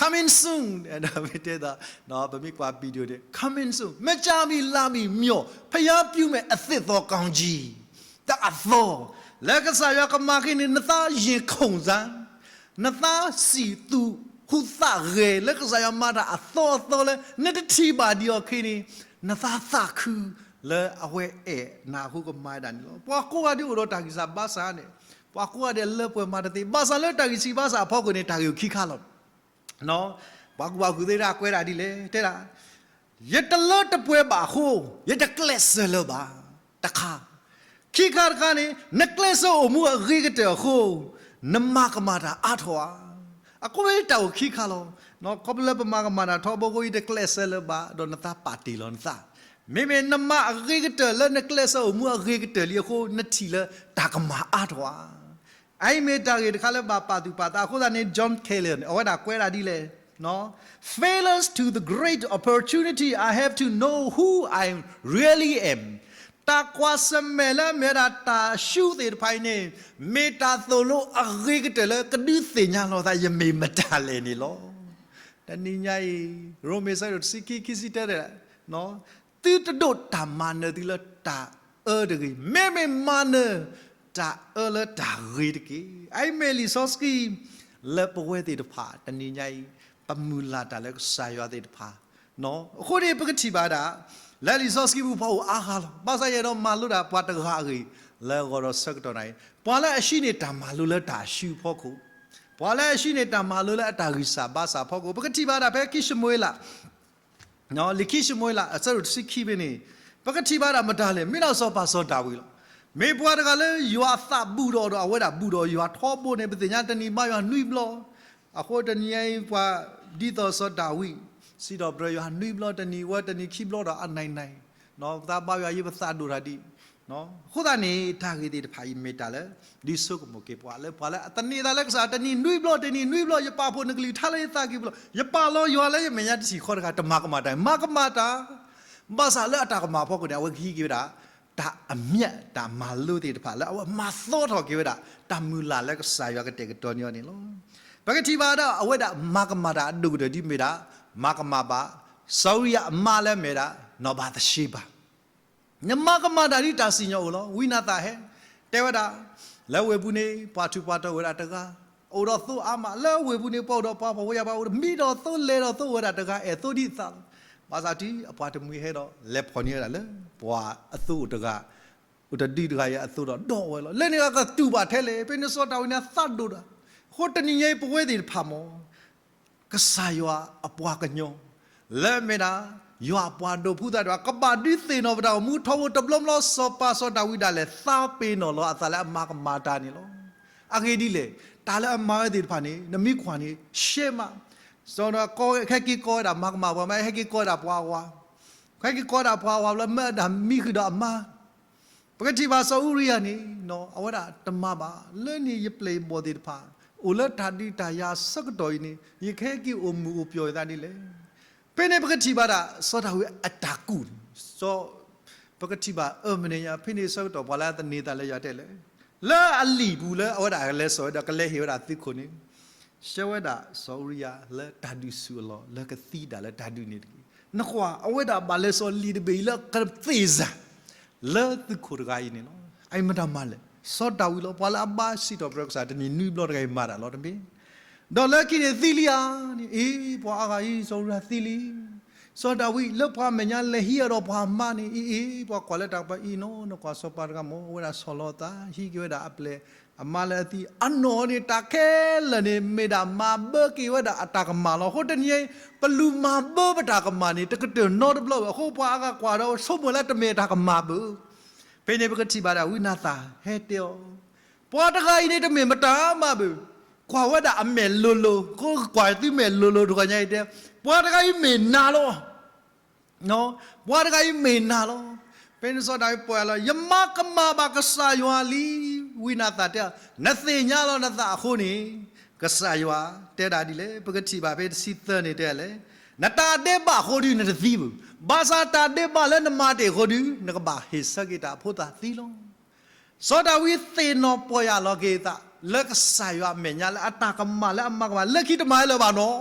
coming soon, မ့ၢ်တဲဒီး ပမ့ၢ်ကွၢ် video န့ၣ် coming soon မကြာမီ လါမီ မျှော်, ဘုရားပြုမယ့်အသစ်သောကောင်းကြီး တၢ်အသီ လၢကစၢ်ယွၤကမၤက့ၤန့ၣ် နသးရင်ခုန်စမ်း, နသးစံၣ်သူၣ်ဟူးသးဂဲၤ လၢကစၢ်ယွၤမၤတၢ်အသီအသီလၢ နတထံၣ်ဘၣ်ဒံးအီၤခဲအံၤန့ၣ် နသးသးခုလၢအဝဲအဲၣ်နၤအဃိကမၤဒၣ်န့ၣ်လီၤ. ပှၤကိးဂၤဒဲးအိၣ်ဒီးတၢ်ဂံၢ်စၢ်ဘါစၢ်န့ၣ်, ပှၤကိးဂၤဒဲးလၢပှဲၤမၤတသ့, ဘၣ်ဆၣ်လၢတၢ်ဂံၢ်စၢ်ဘါစၢ်အဖီခိၣ်န့ၣ် တၢ်ဂ့ၢ်အိၣ်ခံခါလီၤ. ပှၤကူၣ်ဘၣ်ကူၣ်သ့တၢ်ကွဲးဒၣ်ဒ်လဲၣ် တဲဒၣ် ယတလၢတပှဲၤဘၣ်အဃိ ယတကျဲးစၢးလၢၤဘၣ်, တခါ. ခံခါတခါန့ၣ် နကျဲးစၢးအိၣ်မူအဂ့ၤကတၢၢ်အဃိ နမၤကမၣ်တၢ်အါထီၣ်ဧါ. အဃိဝဲတၢ်အိၣ်ခံခါလီၤ. ခီဖျိလၢပမၤကမၣ်တၢ်ထီဘိအဃိ ယတကျဲးစၢးလၢၤဘၣ် ဒီးနသးပာ်တ့ၢ်လီၤနသး. မ့မ့ၢ်နမၤအဂ့ၤကတၢၢ်လၢနကျဲးစၢးအိၣ်မူအဂ့ၤကတၢၢ်လံအဃိ နထံၣ်လၢတၢ်ကမၣ်အါထီၣ်ဧါ. အအံၤမ့ၢ်တၢ်ဂ့ၢ်တခါလၢဘၣ်ပာ်သူၣ်ပာ်သးအဃိသတးန့ၣ် John Keller န့ၣ် အဝဲဒၣ်ကွဲးဒၣ်ဒ်လဲၣ်, Failures to the great opportunity, I have to know who I really am. တၢ်ကွၢ်ဆၢၣ်မဲာ်လၢအမ့ၢ်ဝဲဒၣ်တၢ်ဆူသ့ၣ်တဖၣ်အံၤန့ၣ် မ့ၢ်တၢ်သိၣ်လိအဂ့ၤကတၢၢ်လၢကဒုးသ့ၣ်ညါလီၤသး ယမ့ၢ်မတၤလဲၣ်န့ၣ်လီၤ. တနံၤညါအံၤ ရိမ့ၤဆၢဒိၣ်တဆံခံ ခံဆံတၢ တဲဒၣ် သုတဒိးတၢ်မၤနၢၤသုလၢတၢ်အၢတဂ့ၤ, မ့မ့ၢ်မၤနၢၤတၢ်အၢလၢတၢ်ဂ့ၤတက့ၢ်. အအံၤမ့ၢ်လံာ်စီဆှံ လၢပဝဲသ့ၣ်တဖၣ် တနံၤညါအံၤ ပမုၢ်လၢ်တၢ်လၢကစၢ်ယွၤသ့ၣ်တဖၣ် အဃိန့ၣ် ပကထံၣ်ဘၣ်ဒၣ် လၢလံာ်စီဆှံပူၤပှၤအိၣ်အါဂၤလီၤ. ဘၣ်ဆၣ်ယအဲၣ်ဒိးမၤလိဒၣ်ပှၤတဂၤအဂ့ၢ် လၢဂီၤဒီးဆၢကတီၢ်နၤအံၤ ပှၤလၢအဟံးန့ၢ်တၢ်မၤလိလၢတၢ်အစုအဖီခိၣ်, ပှၤလၢအဟံးန့ၢ်တၢ်မၤလိလၢအတၢ်ဂံၢ်စၢ်ဘါစၢ်အဖီခိၣ် ပကထံၣ်ဘၣ်ဒၣ်ဖဲခံၡမူၤအ့လး လံာ်ခံၡမူၤအ့လး အဆၢဒိၣ်တဆံခံဖဲန့ၣ် ပကထံၣ်ဘၣ်ဒၣ်မတၤလဲၣ်, မ့ၢ်ဒၣ်စီၤပၤစီၤဒၤဝံးလီၤ. မ့ၢ်ပှၤတဂၤလၢယွၤသးဘူၣ်ဒီး ဒီးအဝဲဒၣ်ဘူၣ်ဒီးယွၤထီဘိန့ၣ် ပသ့ၣ်ညါတနံၤဘါယွၤနွံဘျီ. အဃိတနံၤအံၤပှၤဒ်သိးစီၤဒၤဝံး, စံးထီၣ်ပတြၢၤယွၤနွံဘျီ, တနံၤဝဲတနံၤခံဘျီဒီးအနံၤနံၤ, ပသးဘါယွၤယံၤ ပသးဒိၣ်တၢ်ဒံး အဃိသတးန့ၣ် တၢ်ဂ့ၢ်သ့ၣ်တဖၣ်အံၤမ့ၢ်တၢ်လၢ ဒုးဆိကမိၣ်က့ၤပှၤလၢ ပှၤလၢအသန့ၤသးလၢကစၢ် တနံၤနွံဘျီ တနံၤနွံဘျီ ယပာ်ဖှိၣ်နကလုၢ်ကထါလၢယသးကံၢ်ပူၤလီၤ. ယပာ်လီၤယွၤလၢယမဲာ်ညါတထံၣ်ဃီတဂၤ တမၤကမၣ်တၢ်, မၤကမၣ်တၢ်. ဘၣ်ဆၣ်လၢအတၢ်ကမၣ်အဖီခိၣ်န့ၣ် အဝဲကဟံးက့ၤဝဲဒၣ် တၢ်အမျၢ်တၢ်မၤလိသ့ၣ်တဖၣ် လၢအဝဲမၤသီထီၣ်က့ၤဝဲဒၣ် တၢ်မုၢ်လၢ်လၢကစၢ်ယွၤကတဲာ်ကတီၤန့ၢ်အီၤန့ၣ်လီၤ. ပကထံၣ်ဘၣ်ဒၣ် အဝဲဒၣ်မၤကမၣ်တၢ်အဒိၣ်ကတၢၢ်ဒ်မ့ၢ်ဒၣ် မၤကမၣ်ဘၣ် စီၤအူရံယၤအမါလၢအမ့ၢ်ဝဲဒၣ် နီၢ်ဘၤသရှ့ဘၤ နမၤကမၣ်တၢ်ဒ်တၢ်စံၣ်ညီၣ်အိၣ်လီၤ. ဝံနၤသၣ်ဟဲ တဲဝဲဒၣ် လၢဝ့ၢ်ပူၤန့ၣ် ပှၤထူးပှၤတီၤအိၣ်ဝဲဒၣ်တဂၤ, အိၣ်ဒီးသိအါမး, လၢဝ့ၢ်ပူၤန့ၣ် ပှၤအိၣ်ဒီးပှၤဖှီၣ်ဖိယာ်ဖိ အိၣ်ဒီးမံဒီးသိလဲၤဒီးသိအိၣ်ဝဲဒၣ်တဂၤ အဲၣ်သိဒ်အသးလီၤ. ဘၣ်ဆၣ်တုၤအပှၤတမှံၤဟဲဒီး လဲၤဖီၣ်န့ၢ်ဝဲဒၣ်လၢ ပှၤအသိအိၣ်တဂၤ အိၣ်တဒုတဂၤအံၤအသိဒီးဒီးဝဲလီၤ. လၢန့ၣ်ဂၤကတူၢ်ဘၣ်ထဲလဲၣ်. ဖဲန့ၣ်စီၤဒၤဝံးန့ၣ် အသးဒိၣ်ဒၣ်. အဃိတနံၤညါအံၤပဝဲသ့ၣ်တဖၣ်မ့ၢ် ကစၢ်ယွၤအပှၤကညီ လၢအမ့ၢ်ဒၣ် ယွၤအပှၤဒိးဖှူသးတဖၣ် ကဘၣ်ဒုးသ့ၣ်နီၣ်ပတၢ်အိၣ်မူထီဘိတဘျီဘျီ စီၤပၤစီၤဒၤဝံးဒၣ်လဲာ် သးပ့ၤနီၣ်လီၤအသးလၢအမၤကမၣ်တၢ်န့ၣ်လီၤ. အဂ့ၢ်ဒ်လဲၣ်, တၢ်လၢအမၤဝဲသ့ၣ်တဖၣ်န့ၣ် နမ့ၢ်ကွၢ်န့ၣ် ရှဲမး, စီၤဒၤဝံးဟဲက့ၤကိးဝဲဒၣ်မၤကမၣ်ပှၤမး ဟဲက့ၤကိးဝဲဒၣ်ပှၤအဝၤ, ဟဲက့ၤကိးဝဲဒၣ်ပှၤအဝၤလၢမၢအဒၣ်မံဃုာ်ဒီးအမါ ပကထံၣ်ဘၣ်စီၤအူရံယၤန့ၣ် အဝဲဒၣ်တမၤဘၣ်. လၢန့ၣ်ယပျဲၢ်ယဘီၣ်သ့ၣ်တဖၣ် အိၣ်လၢတၢ်ဒုးတၢ်ယၤအဆၢကတီၢ်အံၤန့ၣ် ယကဟဲက့ၤအိၣ်မုာ်အိၣ်ပျီၢ်ယသးဒ်လဲၣ်. ဖဲန့ၣ်ပကထံၣ်ဘၣ်ဒၣ် စီၤဒၤဝံးအတၢ်ကူၣ်န့ၣ် စီၤ ပကထံၣ်ဘၣ်အၢမနုၤညါ ဖဲန့ၣ်ဆၢကတီၢ်ပှၤလၢအသန့ၤသးလၢယွၤတဲလဲၣ်, လၢအလံာ်ပူၤလၢအဝဲဒၣ်ကလဲၤစိာ်ဝဲဒီးကလဲၤဟ့ၣ်ဝဲဒၣ်သုးခိၣ်န့ၣ် ဆှၢဝဲဒၣ်စီၤအူရံယၤလၢတၢ်ဒုးဆူၣ်အလီၢ် လၢကသံဒၣ်လၢတၢ်ဒုးန့ၣ်တက့ၢ်. နကွၢ် အဝဲဒၣ်ဘၣ်လဲၤစိာ်လံာ်တဘ့ၣ်အံၤလၢကသ့ၣ်စၢ် လၢသုးခိၣ်တဂၤအံၤန့ၣ်လီၤ. အအံၤမတၤမၤလဲၣ်. စီၤဒၤဝံးလီၤ. ပှၤလၢအဘါစံးထီၣ်ပတြၢၤကစၢ်တနံၤနွံဘျီတဂၤအံၤမၤတၢ်လီၤတမ့ၢ်. ဒီးလၢခံန့ၣ်သံလံဧါန့ၣ် အ့ ပှၤအါဂၤအံၤ စီၤအူရံယၤသံလံ စီၤဒၤဝံးလၢပှၤမဲာ်ညါလဲၤဟံးအဒီးပှၤမါန့ၣ် အ့ အ့ ပှၤကွၢ်လၢတၢ်ကပၤအံၤနီၤ နကွၢ်စီၤပၤတဂၤမ့ၢ် အဝဲဒၣ်ဆီၣ်လီၤအသး ဟံးက့ၤဝဲဒၣ်အပျဲၢ်အမါလၢအသံ အနီၢ်န့ၣ် တၢ်ခဲလၢာ်န့ၣ် မ့ၢ်ဒၣ်မၤဘၢက့ၤဝဲဒၣ်အတၢ်ကမၣ်လီၤ. အဃိတနံၤအံၤ ပလူၤမၤဘၢပတၢ်ကမၣ်န့ၣ် တကတၢၢ်နီတဘျီဘၣ်. အဃိပှၤအါဂၤကွၢ်ဒီးဆိကမိၣ်လၢတမ့ၢ်တၢ်ကမၣ်ဘၣ်. ဖဲန့ၣ်ပကထံၣ်ဘၣ်ဒၣ်ဝံနၤသၣ်ဟဲတဲအီၤ ပှၤတဂၤအံၤန့ၣ်တမ့ၢ်မတၤမးဘၣ်. ကွၢ်ဝဲဒၣ်အမဲာ်လိၤလိၤ ကွၢ်သုမဲာ်လိၤလိၤတဂီၤညါအံၤတဲ ပှၤတဂၤအံၤမ့ၢ်နၤလီၤ. ပှၤတဂၤအံၤမ့ၢ်နၤလီၤ. ဖဲန့ၣ်စီၤဒၤဝံးပီၢ်ယၢ်လီၤ ယမၤကမၣ်ဘၣ်ကစၢ်ယွၤလံ. ဝံနၤသၣ်တဲ နသ့ၣ်ညါလီၤနသးအဃိန့ၣ် ကစၢ်ယွၤတဲဒၣ်ဒ်လဲၣ်. ပကထံၣ်ဘၣ်ဖဲတဆံသၢန့ၣ်တဲလဲၣ် နတၢ်ဒဲးဘးအဃိဒီးနတသံဘၣ်. ဘၣ်ဆၣ်တၢ်ဒဲးဘးလၢနမၤတ့ၢ်အဃိဒီး နကဘၣ်ဟ့ၣ်ဆၢက့ၤတၢ်အဖိသၣ်သံလီၤ. စီၤဒၤဝံးသ့ၣ်နီၣ်ပီၢ်ယၢ်လီၤက့ၤအသး လၢကစၢ်ယွၤအမဲာ်ညါလၢအတၢ်ကမၣ်လၢအမၤကမၣ် လၢခံတမၤလၢၤဘၣ်နီၤ.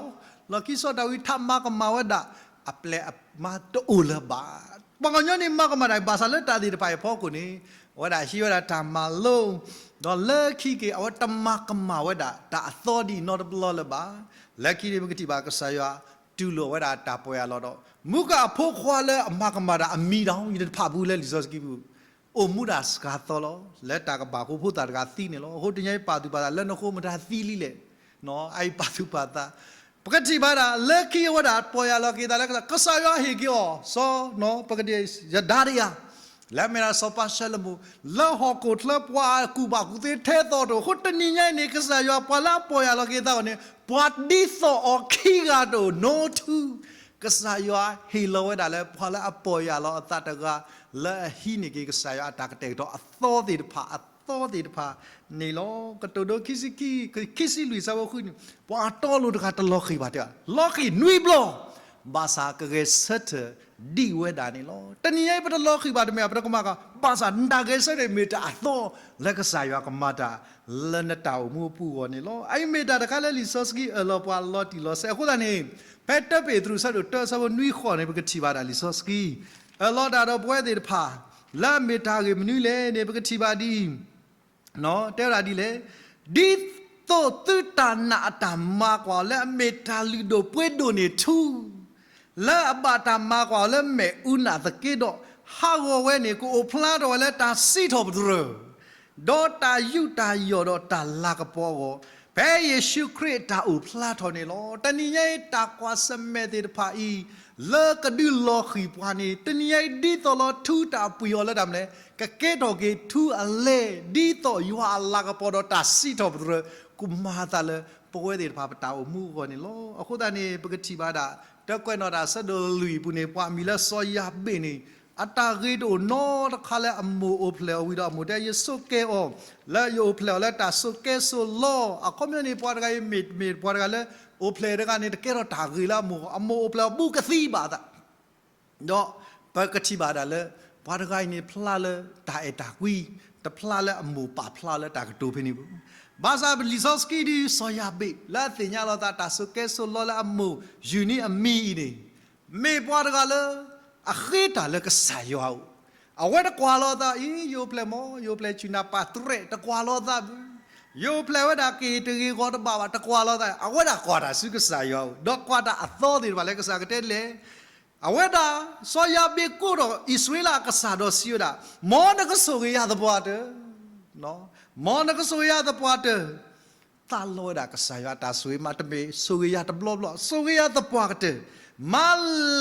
လီၢ်ခံစီၤဒၤဝံးထးမၤကမၣ်ဝဲဒၣ် အပျဲၢ်အမါတအိၣ်လၢၤဘၣ်. ပှၤကညီန့ၣ်မၤကမၣ်တၢ် ဘၣ်ဆၣ်လၢတၢ်သ့ၣ်တဖၣ်အံၤအဖီခိၣ်န့ၣ် အဝဲဒၣ်ဟံးဝဲဒၣ်တၢ်မၤလိ ဒီးလၢခံက့ၤ အဝဲတမၤကမၣ်ဝဲဒၣ်တၢ်အသီဒ်အံၤနီတဘျီလၢၤဘၣ်. လၢခံန့ၣ်ပကထံၣ်ဘၣ်ကစၢ်ယွၤတူၢ်လိာ်ဝဲဒၣ်တၢ်ပီၢ်ယၢ်လီၤဒီး မူကအဖိခွါလၢအမၤကမၣ်တၢ်အမံၤဒီး ယတဖးဘူးလၢလံာ်စီဆှံပူၤ အိၣ်မူဒၣ်စှၤသီလီၤ. လၢတၢ်ကဘၣ်ဃိဖိသၣ်တဂၤသံန့ၣ်လီၤ. အဃိတနံၤအံၤပာ်သူၣ်ပာ်သးလၢနဃိမတၤသံလံလဲၣ်. အအံၤပာ်သူၣ်ပာ်သး ပကထံၣ်ဘၣ်ဒၣ် လၢခံအဝဲဒၣ်ပီၢ်ယၢ်လီၤက့ၤသးလၢကစၢ် ကစၢ်ယွၤဟ့ၣ်က့ၤအီၤ စီၤ ပကတဲ ယဒၤရံယၤ လၢအမ့ၢ်ဒၣ်စီၤပၤၡလိၤမိၣ် လၢဟီၣ်ခိၣ်ချၢပှၤကူၣ်ဘၣ်ကူၣ်သ့ထဲသိးတအိၣ်. အဃိတနံၤညါအံၤန့ၣ် ကစၢ်ယွၤပှၤလၢအပီၢ်ယၢ်လီၤက့ၤသးအီၤန့ၣ် ပှၤဒ်သိးအီၤခံဂၤတအိၣ် နီထူ ကစၢ်ယွၤဟ့ၣ်လီၤဝဲဒၣ်လၢ ပှၤလၢအပီၢ်ယၢ်လီၤအသးတဂၤ လၢအဟံးန့ၢ်က့ၤကစၢ်ယွၤအတၢ်ကတဲာ်ကတီၤအသီသ့ၣ်တဖၣ် အသီသ့ၣ်တဖၣ်န့ၣ်လီၤ. ကတိၤဒိ ခံဆံလွံၢ် ဆၢဖိဃုန့ၣ် ပှၤတီလိၤတဂၤတလီၤဃံၤဘၣ်တဲ လီၤဃံၤနွံဘျီ ဘၣ်ဆၣ်ကဂဲၤဆၢထၢၣ်ဒံးဝဲဒၣ်န့ၣ်လီၤ. တနံၤညါအံၤပတလီၤဃံၤဘၣ်တမ့ၢ် ပတကမၣ်ကီး ဘၣ်ဆၣ်နတၢ်ဂဲၤဆၢထၢၣ်မ့ၢ်တၢ်အသီ လၢကစၢ်ယွၤကမၤတၢ် လၢနတၢ်အိၣ်မူအပူၤအဂီၢ်န့ၣ်လီၤ. အအံၤမ့ၢ်တၢ်တခါလၢလံာ်စီဆှံအၢၣ်လီၤပှၤလီၤတံၢ်လီၤဆဲးအဃိသတးန့ၣ် ဖဲတၢပ့းတရူးဆၢဒိၣ်တၢဆၢဖိနွံဃိးန့ၣ် ပကထံၣ်ဘၣ်ဒၣ်လံာ်စီဆှံ အၢၣ်လီၤတၢ်ဒီးပဝဲသ့ၣ်တဖၣ် လၢအမ့ၢ်တၢ်ဂ့ၢ်မနုၤလဲၣ်န့ၣ် ပကထံၣ်ဘၣ်ဒ်အံၤ တဲဝဲဒၣ်ဒ်လဲၣ်, ဒ်သိးသုတၢ်နာ်အတၢ်မၤကွၢ်အီၤလၢအမ့ၢ်တၢ်လုၢ်ဒိၣ်ပှ့ၤဒိၣ်န့ၣ်ထူ, လၢအဘၣ်တၢ်မၤကွၢ်အီၤလၢမဲာ်အူနၢ်သက့ဒီး, ဟးဂီၤဝဲန့ၣ် ကအိၣ်ဖျါထီၣ်ဝဲလၢတၢ်စံးထီၣ်ပတြၢၤ, ဒီးတၢ်ယူးတၢ်ယီၣ်ဒီးတၢ်လၤကပီၤအဂီၢ်, ဖဲယ့ၣ်ၡူးခရံာ်အတၢ်အိၣ်ဖျါထီၣ်န့ၣ်လီၤ. တနံၤညါအံၤတၢ်ကွၢ်ဆၢၣ်မဲာ်သ့ၣ်တဖၣ်အံၤ လၢကဒုးလီၤဃံၤပှၤန့ၣ် တနံၤညါအံၤဒ်သိးလီၤထူတၢ်ပှ့ၤအီၤလၢတၢ်မနုၤလဲၣ်, ကကဲထီၣ်က့ၤထူအလဲၢ် ဒ်သိးယွၤအလၤကပီၤဒီးတၢ်စံးထီၣ်ပတြၢၤ ကမၤအသးလၢပဝဲသ့ၣ်တဖၣ်ပတၢ်အိၣ်မူအဂီၢ်န့ၣ်လီၤ. အဃိသတးန့ၣ် ပကထံၣ်ဘၣ်ဒၣ် တၢ်ကွဲးနီၣ်တၢ်ဆၢဒိၣ်လွံၢ်အပူၤန့ၣ် ပှၤမံၤလၢစီၤယၤဘ့းန့ၣ် အတၢ်ဂ့ၤတအိၣ်နီတခါလၢအမိၢ်အိၣ်ဖျဲၣ်အီၤဝံၤဒီးအမိၢ်တဲ ယဆိၣ်ကဲအီၤ လၢယအိၣ်ဖျဲၣ်အီၤလၢတၢ်ဆိၣ်ကဲဆိၣ်လီ, အခီပညီန့ၣ် ပှၤတဂၤအံၤမ့ၢ် မ့ၢ်ပှၤတဂၤလၢ အိၣ်ဖျဲၣ်တဂၤန့ၣ် တကဲထီၣ်တၢ်ဂ့ၤလၢအမိၢ်, အမိၢ်အိၣ်ဖျဲၣ်အီၤဘူးကသံဘၣ်အသး ဒီးပကထံၣ်ဘၣ်ဒၣ်လၢ ပှၤတဂၤအံၤန့ၣ်ဖျါလၢတၢ်အဲၣ်တၢ်ကွံ, တဖျါလၢအမိၢ်ပာ်ဖျါလၢတၢ်ကတိၤဖဲန့ၣ်ဘၣ်. ဘၣ်ဆၣ်လံာ်စီဆှံဒ်စီၤယၤဘ့း လၢအသ့ၣ်ညါလီၤသးတၢ်ဆိၣ်ကဲဆိၣ်လီလၢအမိၢ်ယုၢ်န့ၢ်အမံၤအံၤန့ၣ် မ့ၢ်ပှၤတဂၤလၢ အဃ့တၢ်လၢကစၢ်ယွၤအအိၣ်, အဝဲတကွၢ်လီၤသး အံၤ ယအိၣ်ဖျဲၣ်မ့ၢ် ယအိၣ်ဖျဲၣ်ဆူၣ်နၢ်ပၢ်တရဲၣ် တကွၢ်လီၤသးဘၣ်, ယအိၣ်ဖျဲၣ်ဝဲဒၣ်က့ၤတဂ့ၤဂီၤတဘၣ်ဘၣ် တကွၢ်လီၤသး, အဝဲဒၣ်ကွၢ်တၢ်ဆူကစၢ်ယွၤအအိၣ် ဒီးကွၢ်တၢ်အသီသ့ၣ်တဖၣ်လၢကစၢ်ကတဲလဲၣ်. အဝဲဒၣ် စီၤယၤဘ့းကိးထီၣ်အံၣ်စရ့လးအကစၢ်ဒီးစံးဝဲဒၣ်, မ်နကဆိၣ်ဂ့ၤယၤသပှၢ်တၢၢ်, မ်နကဆိၣ်ဂ့ၤယၤသပှၢ်တၢၢ်, သးလီဝဲဒၣ်ကစၢ်ယွၤအတၢ်ဆိၣ်ဂ့ၤမး တမ့ၢ်ဆိၣ်ဂ့ၤယၤတဘျီဘျီ, ဆိၣ်ဂ့ၤယၤသပှၢ်ကတၢၢ်, မၤ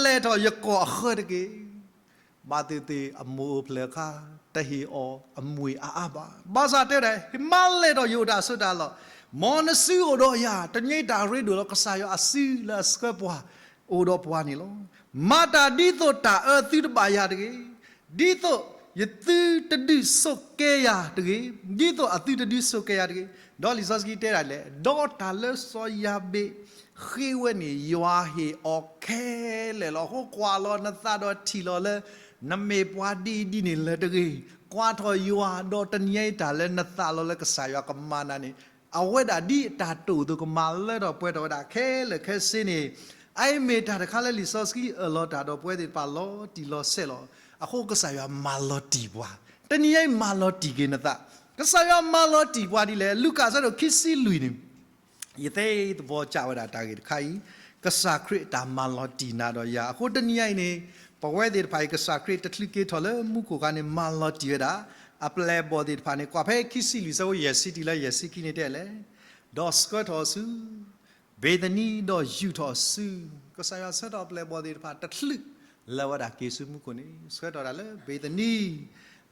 လဲၢ်ထီၣ်ယကိာ်အဃၢတက့ၢ်. ဘၣ်သ့ၣ်သ့ၣ်အမိၢ်အိၣ်ဖျဲၣ်အခါ တဟ့ၣ်အီၤအမှ့ၢ်အါအါဘၣ်. ဘၣ်ဆၣ်တဲဒၣ် မၤလဲၢ်ထီၣ်ယအိၣ်တၢ်ဆိးတၢ်လီၢ်, မ်နစုအိၣ်ဒီးယၤ, တနံၤအံၤတၢ်ရ့ဒိၣ်လီၤ ကစၢ်ယွၤအစုလၢအဆှၢပှၤ အိၣ်ဒီးပှၤန့ၣ်လီၤ. မၤတၢ်ဒ်သိးတၢ်အၢသုတဘၣ်ယၤတဂ့ၤ, ဒ်သိးယသုတဒုးဆိးကဲယၤတဂ့ၤ, ဒ်သိးအသုတဒုးဆိးကဲယၤတဂ့ၤ. ဒီးလံာ်စီဆှံတဲဒၣ်လဲၣ်, ဒီးတၢ်လၢစီၤယၤဘ့းဃ့ဝဲန့ၣ် ယွၤဟ့ၣ်အီၤခဲလၢာ်လီၤ. အဃိကွၢ်လီၤနသးဒီးထံၣ်လီၤလၢ နမ့ၢ်ပှၤဒ်အံၤဒ်န့ၣ်လၢၤတဂ့ၤ. ကွၢ်ထီၣ်ယွၤဒီးတနံၤအံၤတၢ်လၢနသးလီၤလၢကစၢ်ယွၤကမၤနၤန့ၣ် အဝဲဒၣ်ဒ်အတၢ်တိာ်အသိး ကမၤလၢထီၣ်ပှဲၤထီၣ်ဝဲဒၣ်ခဲလၢာ်ခဲဆ့န့ၣ်, အအံၤမ့ၢ်တၢ်တခါလၢလံာ်စီဆှံအၢၣ်လီၤတၢ်ဒီးပဝဲသ့ၣ်တဖၣ်လီၤတံၢ်လီၤဆဲးလီၤ. အဃိကစၢ်ယွၤမၤလီၤတံၢ်ပှၤ, တနံၤညါအံၤမၤလီၤတံၢ်က့ၤနသး. ကစၢ်ယွၤမၤလီၤတံၢ်ပှၤဒ်လဲၣ်. လူၤကၣ်အဆၢဒိၣ်ခံဆံလွံၢ်န့ၣ် ယသ့သဘီကးဝဲဒၣ်တၢ်ဂ့ၢ်တခါအံၤ, ကစၢ်ခရံာ်အတၢ်မၤလီၤတံၢ်နၤဒီးယၤ. အဃိတနံၤညါအံၤန့ၣ် ပဝဲသ့ၣ်တဖၣ်အံၤ ကစၢ်ခရံာ်တချုးက့ၤထီၣ်လၢမူခိၣ်အခါန့ၣ် မၤလီၤတံၢ်ဝဲဒၣ် အပျဲၢ်အဘီၣ်သ့ၣ်တဖၣ်န့ၣ် ကွၢ်ဖဲခံဆံလွံၢ် ဆၢဖိယဲၢ်ဆံတုၤလၢယဲၢ်ဆံခံန့ၣ်တဲလဲၣ်, ဒီးဆှၢထီၣ်အီၤဆူ ဘ့ၤသနံဒီးယူာ်ထီၣ်အီၤဆူ, ကစၢ်ယွၤဆှၢထီၣ်အပျဲၢ်အဘီၣ်သ့ၣ်တဖၣ်တချုးလၢအဝဲဒၣ်က့ၤဆူမူခိၣ်န့ၣ် ဆှၢထီၣ်ဒၣ်လၢဘ့ၤသနံ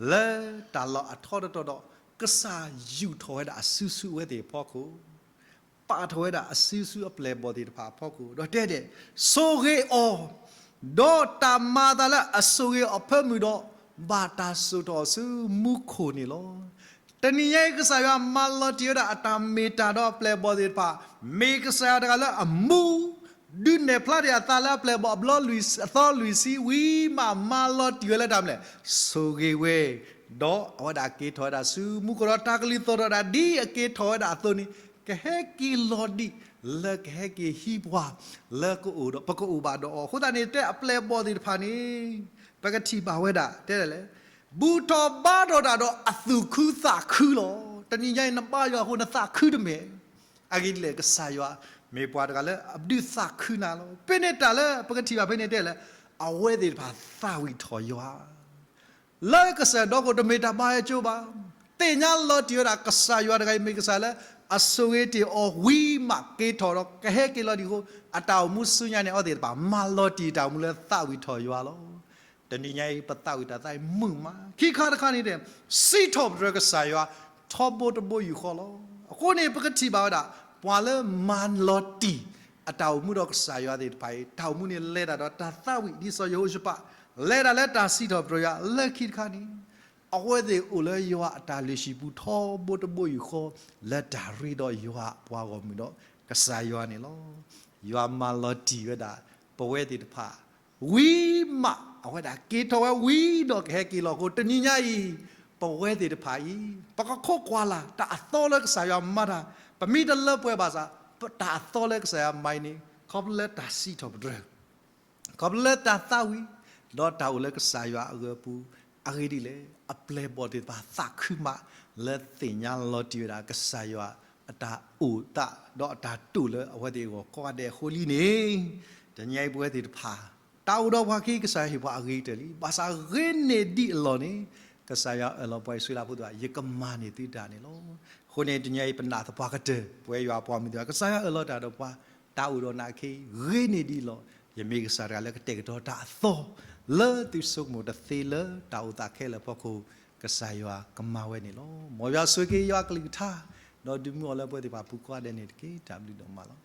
လၢတၢ်လီၢ်အထီတတီၤဒီး ကစၢ်ယူာ်ထီၣ်ဝဲဒၣ်အစုဆူအဝဲသ့ၣ်အဖီခိၣ် ပာ်ထီၣ်ဝဲဒၣ်အစုဆူအပျဲၢ်အဘီၣ်သ့ၣ်တဖၣ်အဖီခိၣ် ဒီးတဲဒဲး, ဆိၣ်ဂ့ၤအီၤ, ဒီးတၢ်မၤအသးလၢအဆိၣ်ဂ့ၤအီၤဖၢမုၢ်ဒီး ဘၣ်တၢ်စိာ်ထီၣ်အီၤဆူမူခိၣ်န့ၣ်လီၤ. တနံၤညါအံၤကစၢ်ယွၤမၤလီၤတံၢ်ဝဲဒၣ်အတၢ်မ့ၢ်တၢ်ဒီးအပျဲၢ်အဘီၣ်သ့ၣ်တဖၣ်, မ့ၢ်ကစၢ်ယွၤတဂၤလၢအမူ ဒုးနဲၣ်ဖျါတ့ၢ်အသးလၢအပျဲၢ်အဘီၣ်အဘျီလွံၢ်အသီလွံၢ်ဆံဝံၤမး မၤလီၤတံၢ်ဝဲလၢတၢ်မနုၤလဲၣ်, ဆိၣ်ဂ့ၤဝဲ, ဒီးအဝဲဒၣ်က့ၤထီၣ်ဝဲဒၣ်ဆူမူခိၣ်ဒီး တၢ်ကလုၢ်သီၣ်ထီၣ်ဒၣ်ဒ်အက့ၤထီၣ်ဝဲဒၣ်အသိးန့ၣ် ကဟဲက့ၤလီၤဒံး လၢကဟဲက့ၤဟံးပှၤ လၢကအိၣ်ဒီး ပကအိၣ်ဘၣ်ဒီးအီၤ. အဃိသတးန့ၣ် တဲအပျဲၢ်အဘီၣ်သ့ၣ်တဖၣ်န့ၣ် ပကထံၣ်ဘၣ်ဝဲဒၣ် တဲဒ်လဲၣ်, ဘူၣ်ထီၣ်ဘါထီၣ်တၢ်ဒီးအသူၣ်ခုသးခုလီၤ. တနံၤညါအံၤ နဘါယွၤအဃိနသးခုတမ့ၢ် အဂ့ၢ်ဒ်လဲၣ်, ကစၢ်ယွၤမ့ၢ်ပှၤတဂၤလၢအဒုးသးခုနၤလီၤ. ဖဲန့ၣ်တၢ်လၢပကထံၣ်ဘၣ်ဖဲန့ၣ်တဲလဲၣ်, အဝဲသ့ၣ်တဖၣ်သးဝံၣ်ထီၣ်ယွၤ လၢကစၢ်ဒီခိၣ်တမ့ၢ်တၢ်ဘါယွၤကၠိဘၣ်. သ့ၣ်ညါလီၤတံၢ်ဝဲဒၣ် ကစၢ်ယွၤတဂၤအံၤမ့ၢ်ကစၢ်လၢ အဆိၣ်ဂ့ၤတ့ၢ်အီၤဝံၤမးက့ၤထီၣ်ဒီး ကဟဲက့ၤလီၤဒံးအဃိ အတၢ်အိၣ်မူဆူညါန့ၣ် အဝဲသ့ၣ်တဖၣ် မၤလီၤတံၢ်တၢ်အိၣ်မူလၢသးဝံၣ်ထီၣ်ယွၤလီၤ. တနံၤညါအံၤ ပသးဝံၣ်တၢ်သးအံၤမုာ်မး. ခံခါတခါန့ၣ်တဲ စံးထီၣ်ပတြၢၤကစၢ်ယွၤ ထီဘိတဘိယူၢ်ဃီလီၤ. အဃိန့ၣ် ပကထံၣ်ဘၣ်ဝဲဒၣ် ပှၤလၢမၤလီၤတံၢ် အတၢ်အိၣ်မူဒီးကစၢ်ယွၤသ့ၣ်တဖၣ်အံၤ တၢ်အိၣ်မူန့၁လဲၤတၢ်ဒီးတၢ်သးဝံၣ် ဒ်စီၤယဟိၤၡဖး လဲၤတၢ်လၢတၢ်စံးထီၣ်ပတြၢၤယွၤလၢခံတခါန့ၣ် အဝဲသ့ၣ်အိၣ်လၢယွၤအတၢ်လုၢ်ဟံၣ်ပူၤထီဘိတဘိယူၢ်ဃီ လၢတၢ်ရ့ဒီးယွၤအပှၤဂီၢ်မုၢ်ဒီးကစၢ်ယွၤန့ၣ်လီၤ. ယွၤမၤလီၤတံၢ်ဝဲဒၣ် ပဝဲသ့ၣ်တဖၣ် ဝံၤမး အဝဲဒၣ်က့ၤထီၣ်ဝဲဝံၤဒီးကဟဲက့ၤလီၤအဃိ တနံၤညါအံၤ ပဝဲသ့ၣ်တဖၣ်အံၤ ပကခိးကွၢ်လၢ် တၢ်အသီလၢကစၢ်ယွၤမၤတၢ် ပမ့ၢ်တလၢပှဲၤဘၣ်ဆၣ် တၢ်အသီလၢကစၢ်ယွၤမၤအံၤန့ၣ် ခီဖျိလၢတၢ်စံးထီၣ်ပတြၢၤ ခီဖျိလၢတၢ်သးဝံၣ် ဒီးတၢ်အိၣ်လၢကစၢ်ယွၤအဂၢၤအပူၤ အဂ့ၢ်ဒ်လဲၣ် အပျဲၢ်အဘီၣ်သ့ၣ်တဖၣ်သးခုမး လၢသ့ၣ်ညါလီၤတံၢ်ဝဲဒၣ်ကစၢ်ယွၤအတၢ်အိၣ်သး ဒီးအတၢ်တိာ်လၢအဝဲသ့ၣ်အဂီၢ်ကိးဂၤဒဲးအဃိလံန့ၣ် တနံၤအံၤပဝဲသ့ၣ်တဖၣ် တၢ်အိၣ်ဒီးပှၤခံကစၢ်ယွၤဟ့ၣ်ပှၤအဂ့ၤကတၢၢ်လံ ဘၣ်ဆၣ်ဂ့ၤန့ၢ်ဒံးအလီၢ်န့ၣ် ကစၢ်ယွၤအၢၣ်လီၤပှၤအံၣ်စရ့လးဖိသ့ၣ်တဖၣ် ယကမၤန့ၢ်သုတၢ်န့ၣ်လီၤ. အဃိန့ၣ် တနံၤအံၤပနာ်သပှၢ်ကတၢၢ် ပဝဲယွၤအပှၤမုၢ်သ့ၣ်တဖၣ် ကစၢ်ယွၤအၢၣ်လီၤတၢ်ဒီးပှၤ တၢ်အိၣ်ဒီးနာ်က့ ဂ့ၤန့ၢ်ဒံးအလီၢ် ယမ့ၢ်ကစၢ်တဂၤလၢကတဲာ်ကတီၤတၢ်အသီ လၢသုဆိကမိၣ်တသ့လၢတၢ်အိၣ်သးခဲလၢာ်အဖီခိၣ် ကစၢ်ယွၤကမၤဝဲန့ၣ်လီၤ. မ်ယွၤဆိၣ်ဂ့ၤက့ၤယွၤအကလုၢ်ကထါ ဒီးဒုးမူအီၤလၢပဝဲသ့ၣ်တဖၣ်အပူၤကိးဂၤဒဲးန့ၣ်တက့ၢ်. တၢ်ဘျုးဒိၣ်မးလီၤ.